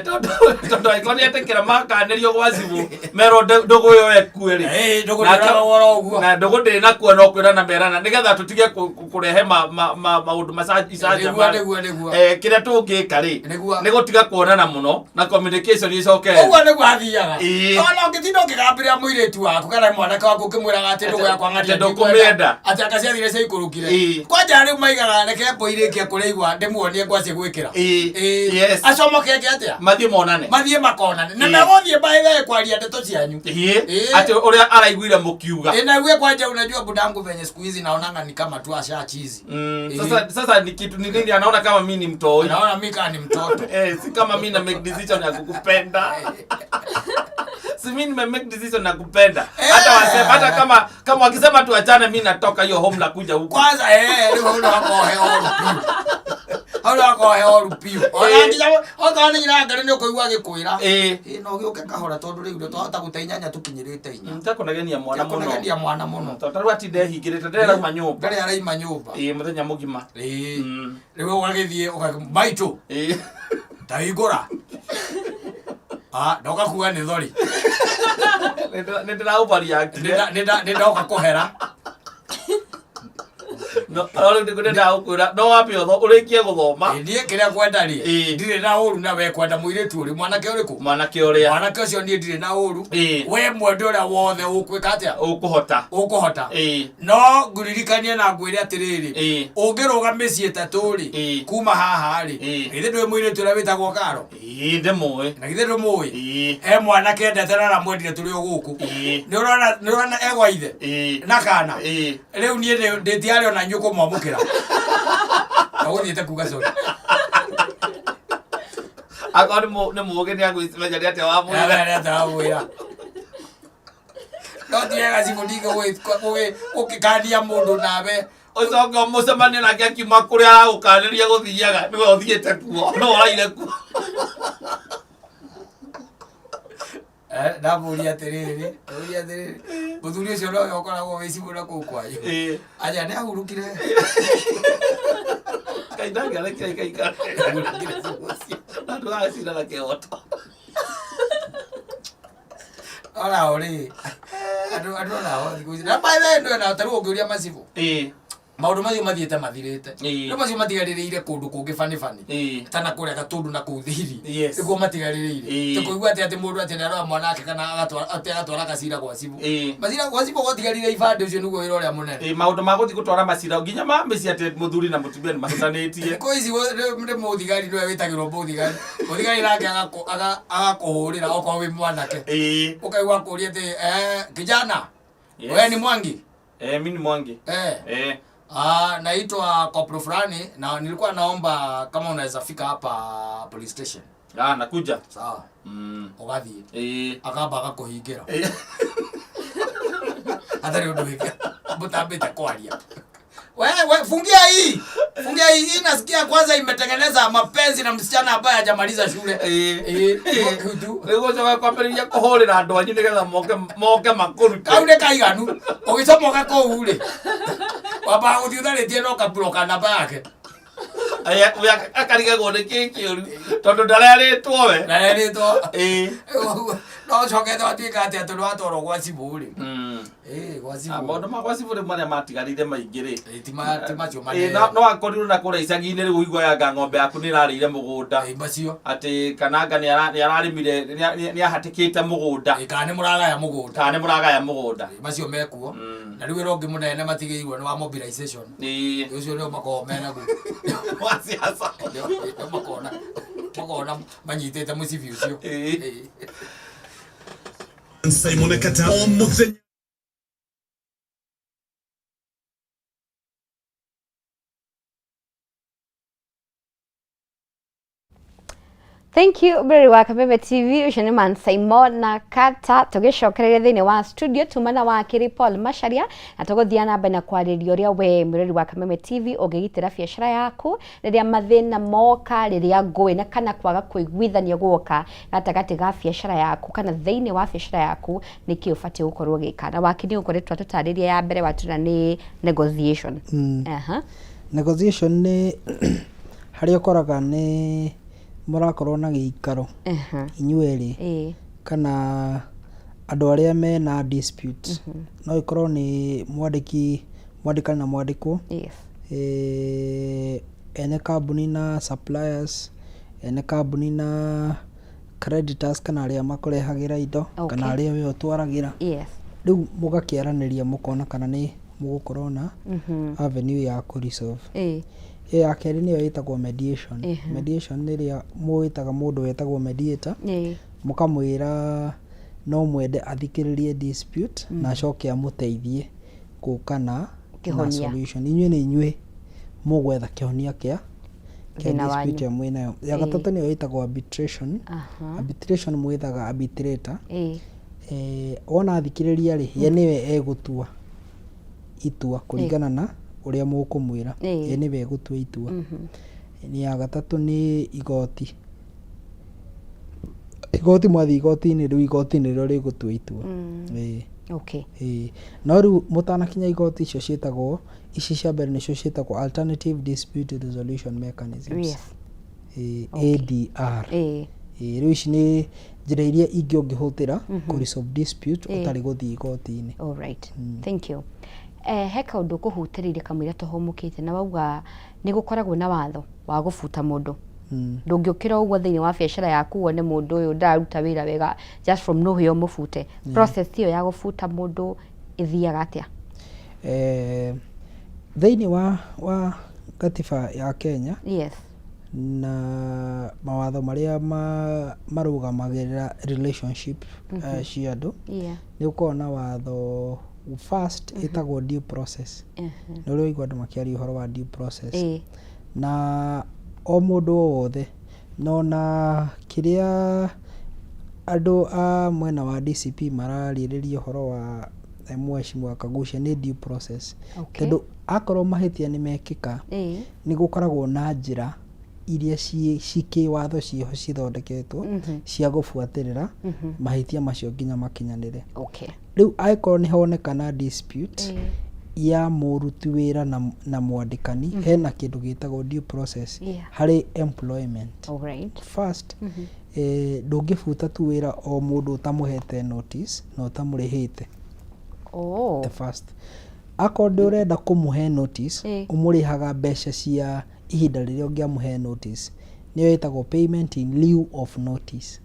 Tondũ angĩkorwo nĩ etĩkĩra makanĩrio gwa cibũ merwo ndũgũ ĩyo ĩkue rĩ. Ndũgũ ndĩrarogwo oro ũguo. Na ndũgũ ndĩrĩ nakuo no kwĩrana merana nĩgetha tũtige kũrehe maũndũ icanjama. Nĩguo, nĩguo. Kĩrĩa tũngĩka rĩ Nĩguo. nĩ gũtiga kuonana mũno na communication ĩcoke. Ũguo nĩguo athiaga. Ĩĩ. Ona ũngĩtinda ũkĩgambĩrĩra mũirĩtu waku kana mwanake waku ũkĩmwĩraga atĩ ndũgũ yakwa ng'ania Atĩ ndũkũmĩenda. atĩ anga ciathire ciaikũrũkire. Ĩĩ. Kwanja rĩu maigaga reke mbũ irĩkie kũrĩa ndĩmuonie ngwacĩ gwĩkĩra. Ĩĩ. Ĩĩ. Yes. Acomoke eke atĩa? Mathiĩ monane. Mathiĩ makonane. Na Ĩĩ. megũthiĩ by kwaria ndeto cianyu. Ĩĩ. Ĩĩ. Atĩ ũrĩa araiguire mũkiuga. Ĩĩ, na uwe kwanja unajua budangu venye siku hizi naonanga ni kama tu asha chizi. Mm, sasa ni kitu ni nini anaona kama mimi ni mtoi. Naona mimi kama ni mtoto. Si kama mimi na make decision ya kukupenda. Si mimi nime make decision ya kupenda. Hata wasema hata kama wakisema tuachane mimi natoka hiyo home na kuja huku. Kwanza rĩu hau nĩwakohe oru biũ. Hau nĩwakohe oru biũ. Ona nginya okorwo nĩ nyina ngarĩ nĩ ũkũigua agĩkwĩra. Ĩĩ. Ĩ no gĩũke kahora tondũ rĩu nĩ twahota gũte inyanya tũkinyĩrĩte inya. Ntakũnagenia mwana mũno. Kũnagenia mwana mũno. Tondũ rĩu atinda ehingĩrĩte ndĩrauma nyũmba. Ndarĩ araima nyũmba. Ĩĩ mũthenya mũgima. Ĩĩ. Rĩu Rĩu ũgagĩthiĩ maitũ Ĩĩ. ta hingũra. Ah, ndoka kuga nĩ thori. Nĩ ndĩraũbariakire. Nĩ ndoka kũhera. No rĩu nĩ ndagũkwĩra no wambe ũrĩkie gũthoma. Ĩ, niĩ kĩrĩa kwenda rĩ Ĩĩ. ndirĩ na ũru na we kwenda mũirĩtu ũrĩ mwanake ũrĩkũ Mwanake ũrĩa mwanake ũcio niĩ ndirĩ na ũru Ĩĩ. we mwende ũrĩa wothe ũkwĩka atĩa ũkũhota. Ũkũhota Ĩĩ. No ngũririkanie na ngwĩre atĩrĩrĩ, Ĩĩ. ũngĩrũga mĩciĩ 3 rĩ Ĩĩ. kuma haha rĩ, Ĩĩ. githĩ ndũĩ mũirĩtu ũrĩa wĩtagwo Karo? Ĩĩ ndĩmũĩ. Na githĩ ndũmũĩ? Ĩĩ. He mwanake endete na aramwendire tũrĩ o gũkũ. Ĩĩ. Nĩ ũrona egwa ithe Ĩĩ. na kana Ĩĩ. Rĩu niĩ ndĩtiarĩ ona inyuĩ kũmwamũkĩra agũthiĩte kuga sorry. Akorwo nĩ mũũgĩ nĩ agwĩcimenya nĩ atĩa wamwĩra. Atawĩra no ti wega cibũ ndingĩ ũkĩkania mũndũ nawe Ũcoke ũmũcemanie nake akiuma kũrĩa aragũkanĩria gũthiaga nĩwe ũthiĩte kuo no ũraire kuo. Ndamũria atĩrĩrĩ, ndamũria atĩrĩrĩ, mũthuri ũcio nowe ũkoragwo wĩ cibũ na kũu kwanyu? Ĩĩ. Aja nĩ ahurũkire. Ngai ndangĩarekire ikaikara. Ahurũkire cibũ ũcio. Na ndũgacira na kĩhoto. Onao rĩ andũ onao thikũ ici na by the way ndũ na tarĩu ũngĩũria macibũ maũndũ macio mathiĩte mathirĩte. Rĩu macio matigarĩrĩire kũndũ kũngĩ bani bani tana kũrĩa Gatũndũ na kũu Thiri nĩkuo matigarĩrĩire. Tũkũigua atĩ mũndũ atĩ nĩaroya mwana wake kana atĩ agatwara gacira gwa cibũ. Macira gwa cibũ gwatigarire ibandĩ, ũcio nĩguo wĩra ũrĩa mũnene. Ĩĩ, maũndũ ma gũthiĩ gũtwara macira nginya ma mĩciĩ atĩ mũthuri na mũtumia nĩ mahĩtanĩtie. Thikũ ici nĩ mũthigari nĩwe wĩtagĩrwo mũthigari, mũthigari nake agakũhũrĩra okorwo wĩ mwanake. Ũkaigua akũria atĩ kijana, wewe ni Mwangi? Eh, mimi ni Mwangi. Ah, naitwa kopro fulani na nilikuwa naomba kama unaweza fika hapa police station. Ah, nakuja. Sawa. Ũgathiĩ. Ĩĩ. Akamba agakũhingĩra. Hatarĩ ũndũ wĩke. Mũtambĩte kwaria. Wewe fungia hii. Fungia hii. Hii nasikia kwanza imetengeneza mapenzi na msichana ambaye hajamaliza shule. Ĩĩ. Ĩĩ. Tu. Rĩu ũcoke kwambĩrĩria kũhũrĩra andũ anyu nĩgetha moke moke makũrute. Kau nĩ kaiganu. Ũgĩcomoka kũu rĩ. Wambaga gũthiĩ ũtharĩtie na ũkaburoka namba yake. Aya, we akarigagwo nĩ kĩ kĩũru tondũ ndarerĩtwo we. Ndarerĩtwo. Ĩĩ. No ũcokete watuĩka atĩa tondũ watwarwo gwa cibũ rĩ. Ĩĩ, gwa Ah, cibũ. maũndũ ma gwa cibũ rĩu marĩa matigarire maingĩ rĩ. Ĩĩ, ti ma- ti macio Ĩĩ, manene. no no akorirwo na kũrĩa icagi-inĩ rĩu ũiguaga ng'ombe yaku nĩ ĩrarĩire mũgũnda. Ĩĩ, macio. Atĩ kana anga nĩ ara- nĩ ararĩmire nĩ nĩ ahatĩkĩte mũgũnda. Ĩĩ, kana nĩ mũragaya mũgũnda. Kana nĩ mũragaya mũgũnda. Ĩĩ, macio mekuo. Na rĩu wĩra ũngĩ mũnene matigĩirwo nĩ wa mobilization. Ĩĩ. Ũcio nĩo makoragwo menaguo. Wa siasa. Nĩo makoragwo na- makoragwo na manyitĩte mũcibi ũcio. Ĩĩ. Ĩĩ. Simon Kata o mũthenya Thank you Mary wa Kameme TV ucio nĩ Man Simon na Kata tũgĩcokereria thĩinĩ wa studio tuma na wakiri Paul Macharia na tũgũthiĩ na mbere na kwarĩria ũrĩa we mwĩrori wa Kameme TV ũngĩgitĩra biacara yaku rĩrĩa mathĩna moka rĩrĩa ngũĩ na kana kwaga kũiguithania guoka gatagatĩ ga biacara yaku kana thĩinĩ wa biacara yaku nĩkĩ ũbatiĩ gũkorwo ũgĩka na wakiri nĩ ũkoretwo atũtarĩria ya mbere watwĩra nĩ negotiation. Aha. Negotiation nĩ harĩa ũkoraga nĩ mũrakorwo na gĩikaro Aha. inyuĩ erĩ Ĩĩ. kana andũ arĩa mena dispute, no ĩkorwo nĩ mwandĩki, mwandĩkani na mwandĩkwo, ene kambuni na suppliers, ene kambuni na creditors kana arĩa makũrehagĩra indo kana arĩa we ũtwaragĩra. Rĩu mũgakĩaranĩria mũkona kana nĩ mũgũkorwo na avenue ya kũ resolve. Ĩyo ya kerĩ nĩyo ĩtagwo mediation. Mediation nĩ ĩrĩa mwĩtaga mũndũ wetagwo mediator, mũkamwĩra no mwende athikĩrĩrie dispute na acoke amũteithie gũka na Kĩhonia. solution. Inyuĩ nĩ inyuĩ mũgwetha kĩhonia kĩa Thĩna wanyu. dispute ĩyo mwĩnayo. Ya gatatũ nĩyo ĩtagwo arbitration. Arbitration mwethaga arbitrator. Wona athikĩrĩria rĩ, ye nĩwe egũtua itua kũringana na ũrĩa mũkũmwĩra. Ye nĩwe egũtua itua. Nĩ ya gatatũ nĩ igoti. Igoti mwathiĩ igoti-inĩ rĩu igoti nĩrĩo rĩgũtua itua. Ĩĩ. Ĩĩ. No rĩu mũtanakinya igoti icio ciĩtagwo, ici cia mbere nĩcio ciĩtagwo alternative dispute resolution mechanisms. Ĩĩ, ADR. Ĩĩ, rĩu ici nĩ njĩra iria ingĩ ũngĩhũthĩra kũ resolve dispute ũtarĩ gũthiĩ igoti-inĩ. All right. Thank you. He kaũndũ kũhutĩrĩire kamũira tũhũmũkĩte na wauga nĩ gũkoragwo na watho wa gũbuta mũndũ. Ndũngĩũkĩra ũguo thĩinĩ wa biacara yaku wone mũndũ ũyũ ndararuta wĩra wega just from nowhere ũmũbute. Process ĩyo ya gũbuta mũndũ ĩthiaga atĩa? Thĩinĩ wa gatiba ya Kenya na mawatho marĩa marũgamagĩrĩra relationship cia andũ, nĩ gũkoragwo na watho first ĩtagwo due process. Nĩ ũrĩ waigua andũ makĩaria ũhoro wa due process? Ĩĩ. Na o mũndũ o wothe no na kĩrĩa andũ a mwena wa DCP mararĩrĩria ũhoro wa Mheshimiwa Kaguchia nĩ due process. Tondũ akorwo mahĩtia nĩ mekĩka, nĩ gũkoragwo na njĩra iria ci kĩwatho ciĩho cithondeketwo cia gũbuatĩrĩra mahĩtia macio nginya makinyanĩre. Rĩu angĩkorwo nĩ honekana dispute ya mũruti wĩra na mwandĩkani, hena kĩndũ gĩtagwo due process harĩ employment. First, ndũngĩbuta tu wĩra o mũndũ ũtamũhete notice na ũtamũrĩhĩte. The first. Akorwo ndũrenda kũmũhe notice, ũmũrĩhaga mbeca cia ihinda rĩrĩa ũngĩamũhe notice. Nĩyo ĩtagwo payment in lieu of notice.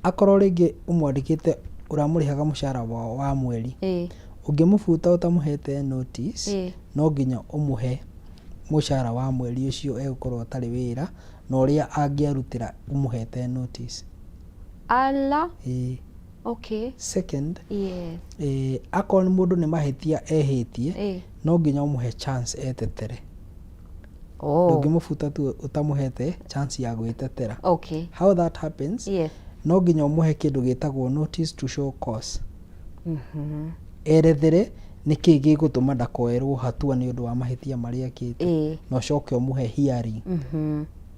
Akorwo rĩngĩ ũmwandĩkĩte ũramũrĩhaga mũcara wa mweri, ũngĩmũbuta ũtamũhete notice, no nginya ũmũhe mũcara wa mweri ũcio egũkorwo atarĩ wĩra na ũrĩa angĩarutĩra ũmũhete notice. Ala. Ĩĩ. Second, akorwo nĩ mũndũ nĩ mahĩtia ehĩtie, no nginya ũmũhe chance etetere. Oh. Ndũngĩmũbuta tu ũtamũhete chance ya gwĩtetera. How that happens, no nginya ũmũhe kĩndũ gĩtagwo notice to show cause, erethere nĩkĩ gĩgũtũma ndakoerwo hatua nĩ ũndũ wa mahĩtia marĩa ekĩte, na ũcoke ũmũhe hearing.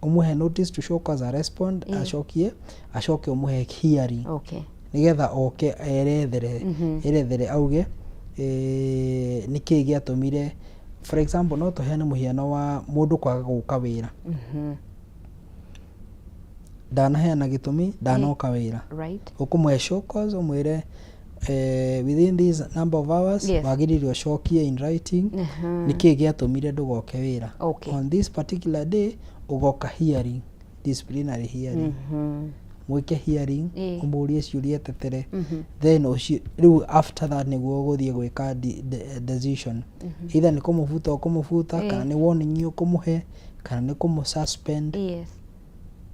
Ũmũhe notice to show cause, a respond, acokie, acoke ũmũhe hearing, nĩgetha oke erethere, erethere auge nĩkĩ gĩatũmire. For example, no tũheane mũhiano wa mũndũ kwaga gũka wĩra, ndanaheana gĩtũmi ndanoka wĩra. Ũkũmũhe show cause, ũmwĩre within this number of hours wagĩrĩire ũcokie in writing nĩkĩ gĩatũmire ndũgoke wĩra. On this particular day ũgoka hearing, disciplinary hearing, mwĩke hearing, ũmũrie ciũria, etetere. Then ũcio rĩu after that nĩguo ũgũthiĩ gwĩka decision, either nĩ kũmũbuta ũkũmũbuta, kana nĩ warning ũkũmũhe, kana nĩ kũmũ suspend.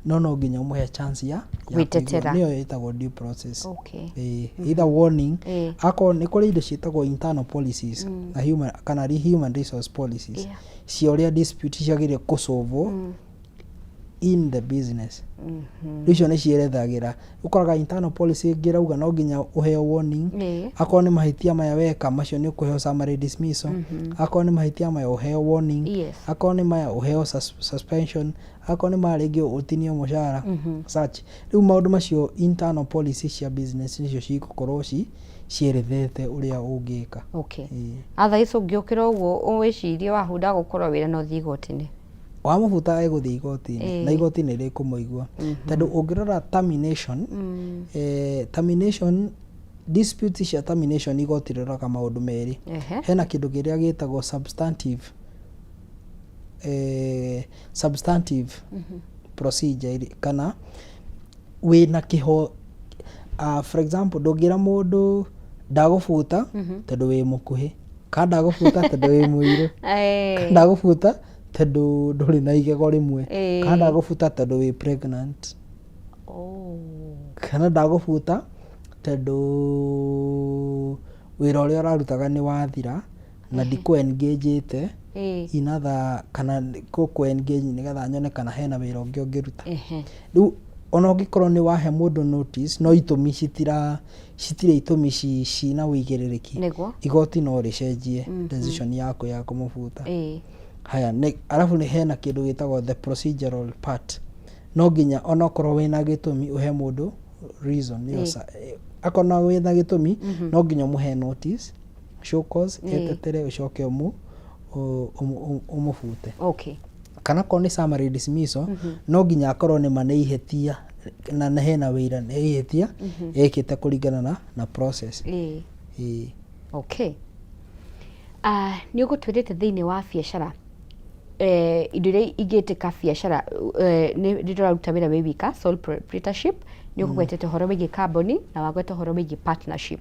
No nginya ũmũhe chance ya Gwĩtetera. kũigua. Nĩyo ĩtagwo due process. Either warning, akorwo nĩ kũrĩ indo ciĩtagwo internal policies na human, kana human resource policies cia ũrĩa dispute ciagĩrĩire kũsolvwo in the business. Rĩu icio nĩ cierethagĩra, ũkoraga internal policy ĩngĩ ĩrauga no nginya ũheo warning, akorwo nĩ mahĩtia maya weka macio nĩ ũkũheo summary dismissal, akorwo nĩ mahĩtia maya ũheo warning, akorwo nĩ maya ũheo suspension, akorwo nĩ maya rĩngĩ ũtinio mũcara, such. Rĩu maũndũ macio, internal policy cia business nĩcio cigũkorwo cierethete ũrĩa ũngĩka. Atha ici ũngĩũkĩra ũguo wĩcirie wahunda gũkorwo wĩra no ũthiĩ igoti-inĩ? Wamũbuta egũthiĩ igoti-inĩ, na igoti nĩ rĩkũmũigua, tondũ ũngĩrora termination, termination dispute cia termination, igoti rĩroraga maũndũ merĩ. Hena kĩndũ kĩrĩa gĩtagwo substantive procedure kana wĩna kĩho. For example, ndũngĩra mũndũ ndagũbuta tondũ wĩ mũkuhĩ, kana ndagũbuta tondũ wĩ mũirũ, kana ndagũbuta tondũ ndũrĩ na igego rĩmwe, kana ndagũbuta tondũ wĩ pregnant, kana ndagũbuta tondũ wĩra ũrĩa ũrarutaga nĩ wathira na ndikũ engage in other, kana gũkũ engage nĩgetha nyone kana hena wĩra ũngĩ ũngĩruta. Rĩu ona ũngĩkorwo nĩ wahe mũndũ notice, no itũmi citirĩ itũmi cina ũigĩrĩrĩki, igoti no rĩcenjie decision yaku ya kũmũbuta. Haya, nĩ arabu nĩ hena kĩndũ gĩtagwo the procedural part. No nginya onokorwo wĩna gĩtũmi ũhe mũndũ reason nĩyo akorwo na wĩna gĩtũmi, no nginya ũmũhe notice, show cause, etetere, ũcoke ũmũbute. Kana akorwo nĩ summary dismissal, no nginya akorwo nĩ ma nĩ ihĩtia na hena wĩira nĩ ihĩtia ekĩte kũringana na process. Ĩĩ. Okay. Nĩ ũgũtwĩrĩte thĩinĩ wa biacara, indo iria ingĩtĩka biacara, nĩ ndĩraruta wĩra wĩ wika, sole proprietorship, nĩ ũkũgwetete ũhoro wĩgiĩ kambuni na wagweta ũhoro wĩgiĩ partnership.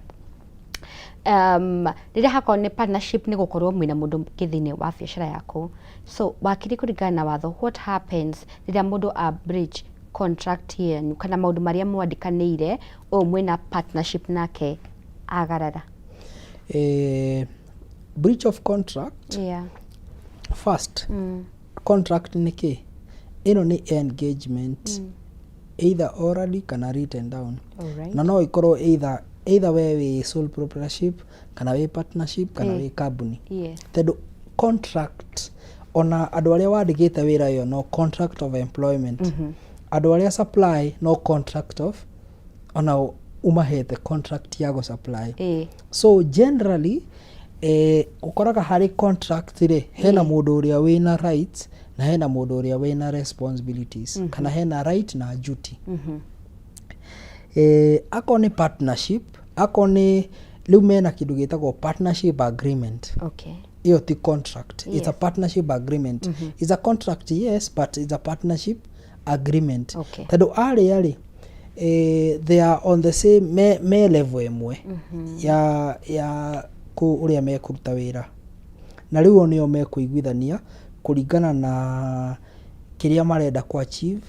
Rĩrĩa hakorwo nĩ partnership, nĩ gũkorwo mwĩna mũndũ ũngĩ thĩinĩ wa biacara yaku. So wakiri, kũringana na watho, what happens rĩrĩa mũndũ a breach contract yanyu kana maũndũ marĩa mwandĩkanĩire ũyũ mwĩna partnership nake agarara? Breach of contract, first, contract nĩ kĩ? Ĩno nĩ engagement, either orally kana written down, na no ĩkorwo either we wĩ sole proprietorship, kana wĩ partnership, kana wĩ company, tondũ contract, ona andũ arĩa wandĩkĩte wĩra ĩyo no contract of employment, andũ arĩa supply no contract of, ona umahete contract ya gũ supply. So generally, ũkoraga harĩ contract rĩ, hena mũndũ ũrĩa wĩna rights na hena mũndũ ũrĩa wĩna responsibilities, kana hena right na duty. Akorwo nĩ partnership, akorwo nĩ rĩu mena kĩndũ gĩtagwo partnership agreement, ĩyo ti contract, it's a partnership agreement. It's a contract, yes, but it's a partnership agreement, tondũ arĩa rĩ, they are on the same, me level ĩmwe ya kũ ũrĩa mekũruta wĩra, na rĩu o nĩo mekũiguithania kũringana na kĩrĩa marenda ku achieve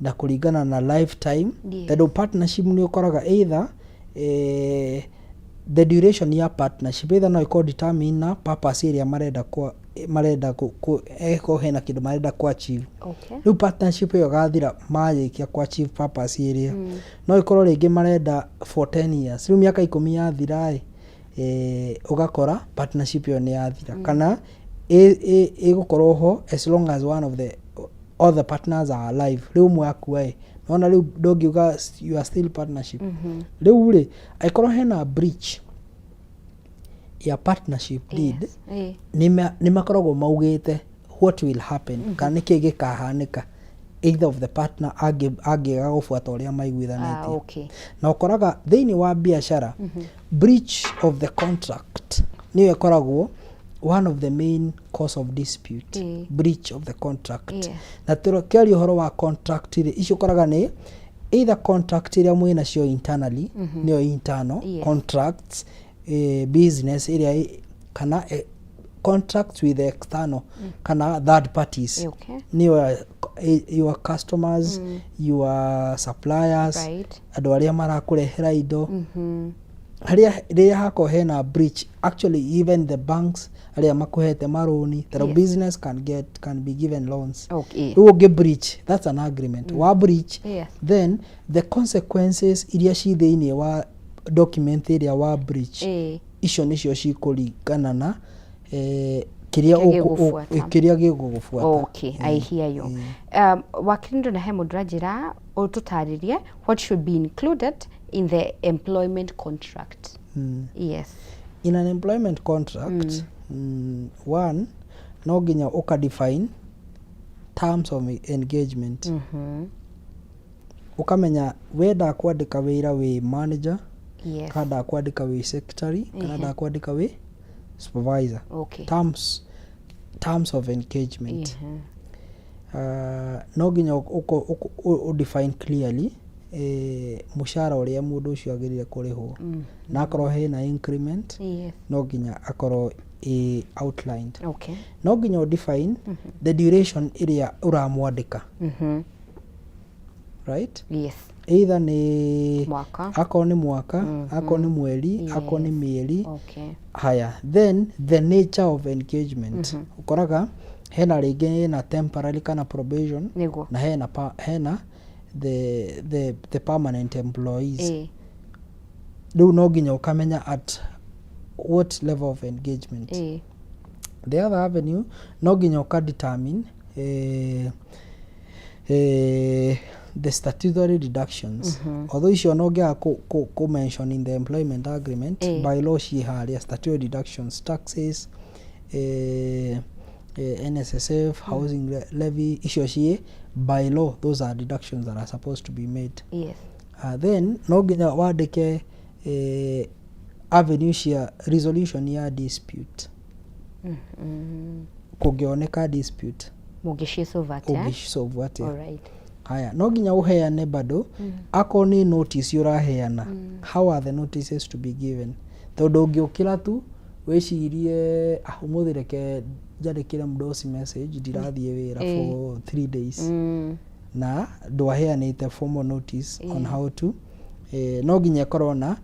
na kũringana na lifetime, tondũ partnership nĩ ũkoraga either, the duration ya partnership either no ĩkorwo determine na purpose ĩrĩa marenda kwa marenda eko hena kĩndũ marenda kũ achieve. Rĩu partnership ĩyo ĩgathira marĩkia kũ achieve purpose ĩrĩa. No ĩkorwo rĩngĩ marenda for 10 years, rĩu mĩaka 10 yathira ĩ, ũgakora partnership ĩyo nĩ yathira, kana ĩgũkorwo ho as long as one of the other partners are alive. Rĩu ũmwe akua ĩ, nona rĩu ndũngiuga you are still partnership. Rĩu rĩ, angĩkorwo hena breach ya partnership deed, nĩ makoragwo maugĩte what will happen, kana nĩkĩ gĩkahanĩka either of the partner angĩaga gũbuata ũrĩa maiguithanĩtie. Na ũkoraga thĩinĩ wa biacara, breach of the contract nĩyo ĩkoragwo one of the main cause of dispute. Breach of the contract. Na tũkĩaria ũhoro wa contract rĩ, icio ũkoraga nĩ either contract ĩrĩa mwĩ nacio internally, nĩyo internal contracts, business ĩrĩa kana contracts with the external kana third parties, nĩyo your customers, your suppliers, andũ arĩa marakũrehera indo. Harĩa rĩrĩa hakorwo hena breach, actually even the banks arĩa makũhete marũni, tondũ business can be given loans. Rĩu ũngĩ breach, that's an agreement wa breach, then the consequences iria ci thĩinĩ wa document ĩrĩa wa breach, icio nĩcio cikũringana na kĩrĩa Kĩrĩa gĩgũbuata. Kĩrĩa gĩgũgũbuata. Okay, I hear you. Wakiri, ndona he mũndũ ũranjĩra ũtũtarĩrie what should be included in the employment contract. Yes. In an employment contract, one, no nginya ũka define terms of engagement. Ũkamenya we ndakwandĩka wĩra wĩ manager, kana ndakwandĩka wĩ secretary, kana ndakwandĩka wĩ supervisor. Terms of engagement. No nginya ũ define clearly mũcara ũrĩa mũndũ ũcio agĩrĩire kũrĩhwo, na akorwo hena increment, no nginya akorwo ĩ outlined. No nginya ũ define the duration ĩrĩa ũramwandĩka, right? Yes. Either nĩ Mwaka. Akorwo nĩ mwaka, akorwo nĩ mweri, akorwo nĩ mĩeri. Haya, then the nature of engagement. Ũkoraga hena rĩngĩ na temporary kana probation, na hena the permanent employees. Rĩu no nginya ũkamenya at what level of engagement. The other avenue, no nginya ũka determine the statutory deductions, although icio no ngĩaga kũ mention in the employment agreement, by law ciĩ harĩa: statutory deductions, taxes, NSSF, housing levy, icio ciĩ by law. Those are deductions that are supposed to be made. Then no nginya wandĩke avenue cia resolution ya dispute. Kũngĩoneka dispute, Mũngĩcisolve atĩa? Ũngĩcisolve atĩa? Haya, no nginya ũheane bado, akorwo nĩ notice ũraheana, how are the notices to be given? Tondũ ũngĩũkĩra tu wĩcirie, "Ah, ũmũthĩ reke njandĩkĩre mdosi message, ndirathiĩ wĩra for 3 days," na ndwaheanĩte formal notice on how to, no nginya ĩkorwo na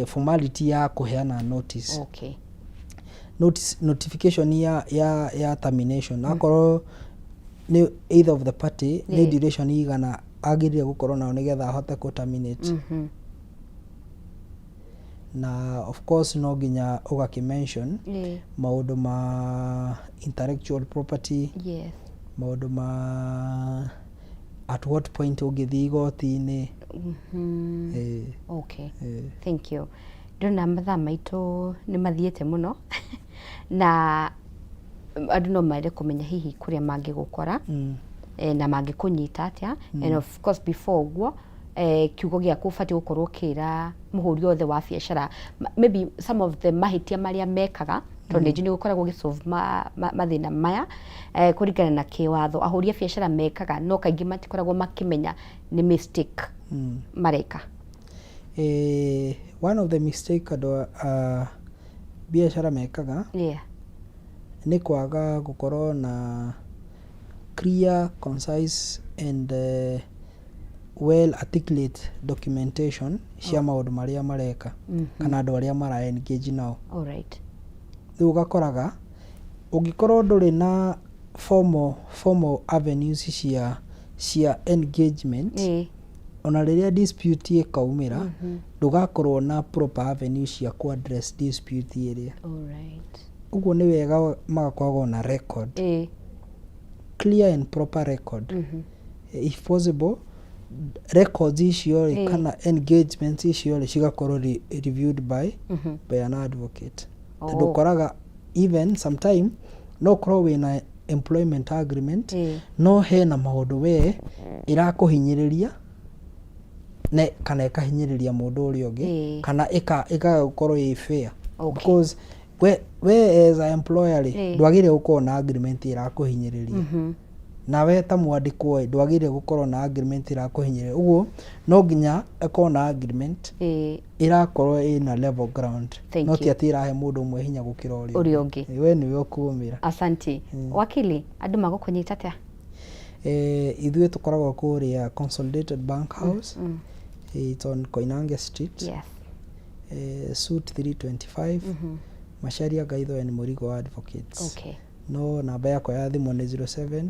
formality ya kũheana notice. Notice, notification ya termination, akorwo nĩ either of the party, nĩ duration igana agĩrĩire gũkorwo nayo nĩgetha ahote kũ terminate. Na of course no nginya ũgakĩ mention maũndũ ma intellectual property, maũndũ ma at what point ũngĩthiĩ igoti-inĩ. Thank you. Ndĩrona mathaa maitũ nĩ mathiĩte mũno, na andũ no mende kũmenya hihi kũrĩa mangĩgũkora na mangĩkũnyita atĩa. And of course before ũguo, kiugo gĩaku ũbatiĩ gũkorwo ũkĩra mũhũri othe wa biacara maybe some of the mahĩtia marĩa mekaga, tondũ nĩ njũĩ nĩ gũkoragwo gĩsolve mathĩna maya kũringana na kĩwatho ahũri a biacara mekaga, no kaingĩ matikoragwo makĩmenya nĩ mistake mareka. One of the mistake andũ a biacara mekaga nĩ kwaga gũkorwo na clear, concise and well articulate documentation cia maũndũ marĩa mareka kana andũ arĩa mara engage nao. Rĩu ũgakoraga Ũngĩkorwo ndũrĩ na formal avenues cia engagement, ona rĩrĩa dispute ĩkaumĩra, ndũgakorwo na proper avenue cia ku address dispute ĩrĩa. Ũguo nĩ wega magakoragwo na record, clear and proper record. If possible, records icio rĩ, kana engagements icio rĩ, cigakorwo reviewed by an advocate, tondũ ũkoraga even sometime no ũkorwo wĩna employment agreement, no hena maũndũ we ĩrakũhinyĩrĩria ne kana ĩkahinyĩrĩria mũndũ ũrĩa ũngĩ, kana ĩkaga gũkorwo ĩ fair, because we as a employer rĩ, ndwagĩrĩire gũkorwo na agreement ĩrakũhinyĩrĩria, na we ta mwandĩkwo ĩ, ndwagĩrĩire gũkorwo na agreement ĩrakũhinyĩrĩria. Ũguo no nginya ĩkorwo na agreement ĩrakorwo ĩna level ground, Thank no you. ti atĩ ĩrahe mũndũ ũmwe hinya gũkĩra ũrĩa Ũrĩa ũngĩ. We nĩwe ũkũmĩra. Asante. Wakili, andũ magũkũnyita atĩa? Ithuĩ tũkoragwo kũrĩa Consolidated Bank House. It's on Koinange Street, suite 325, Macharia Gaitho and Murigo Advocates. No namba yakwa ya thimũ nĩ 07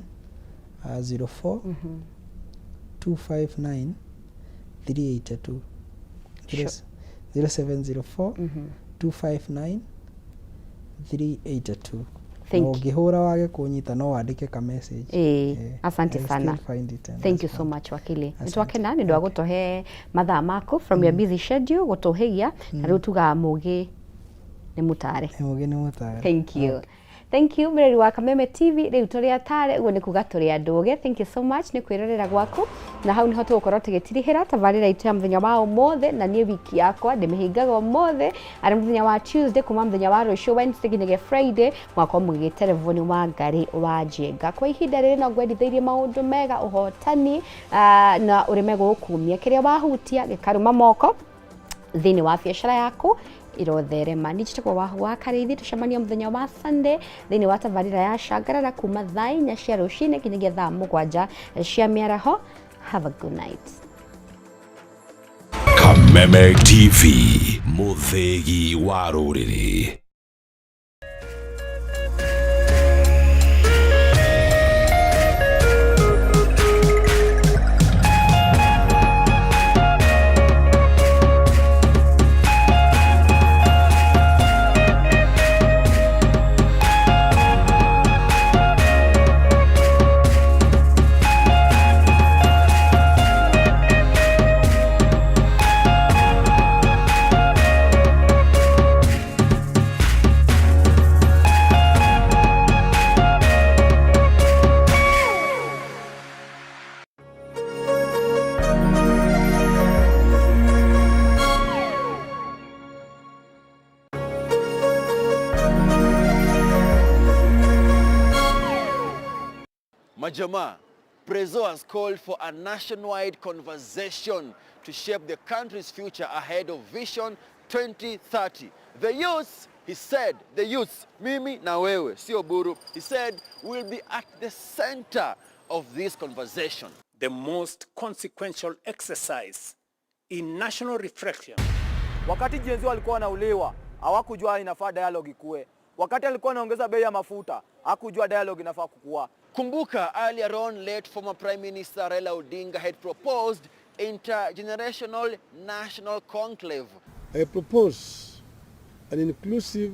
04 259 382. 0704 259 382. Thank Na you. ũngĩhũra wage kũnyita, no wandĩke ka message. Asante I'll sana. still find it and Thank you so respond. much, wakili. Asante. Nĩtwakena nĩ ũndũ wa gũtũhe mathaa maku from your busy schedule gũtũhĩgia, na rĩu tugaga mũgĩ nĩ mũtare. Mũgĩ nĩ mũtare. Thank you. Thank you, mũreri wa Kameme TV. Rĩu tũrĩ atare, ũguo nĩ kuga tũrĩ andũ ũgĩ. Thank you so much nĩ kwĩrorera gwaku, na hau nĩho tũgũkorwo tũgĩtirihĩra tabarĩra itũ ya mũthenya wa ũmũthĩ. Na niĩ wiki yakwa ndĩmĩhingaga ũmũthĩ arĩ mũthenya wa Tuesday. Kuma mũthenya wa rũciũ Wednesday nginyagia Friday, mwakorwo mũgĩgĩterevwo nĩ Wangari wa Njenga. Kwa ihinda rĩrĩ no ngwendithĩirie maũndũ mega, ũhotani, na ũrĩme gũkumia kĩrĩa wahutia gĩkarũma moko thĩinĩ wa biacara yaku irotherema. Niĩ njĩtagwo Wahu wa Karĩithi. Tũcemania mũthenya wa Sunday thĩinĩ wa tabarĩra ya Cangarara kuma thaa 4 cia rũcinĩ nginyagia thaa 7 cia mĩaraho. Have a good night. Kameme TV, mũthĩgi wa rũrĩrĩ. Majama, Prezo has called for a nationwide conversation to shape the country's future ahead of Vision 2030. The youth, he said, the youth, mimi na wewe, sio buru, he said, will be at the center of this conversation. The most consequential exercise in national reflection. Wakati Gen Z walikuwa wanauliwa, hawakujua inafaa dialogue ikue. Wakati alikuwa anaongeza bei ya mafuta, hakujua dialogue inafaa kukua. Kumbuka, earlier on, late former Prime Minister Raila Odinga had proposed intergenerational national conclave. I propose an inclusive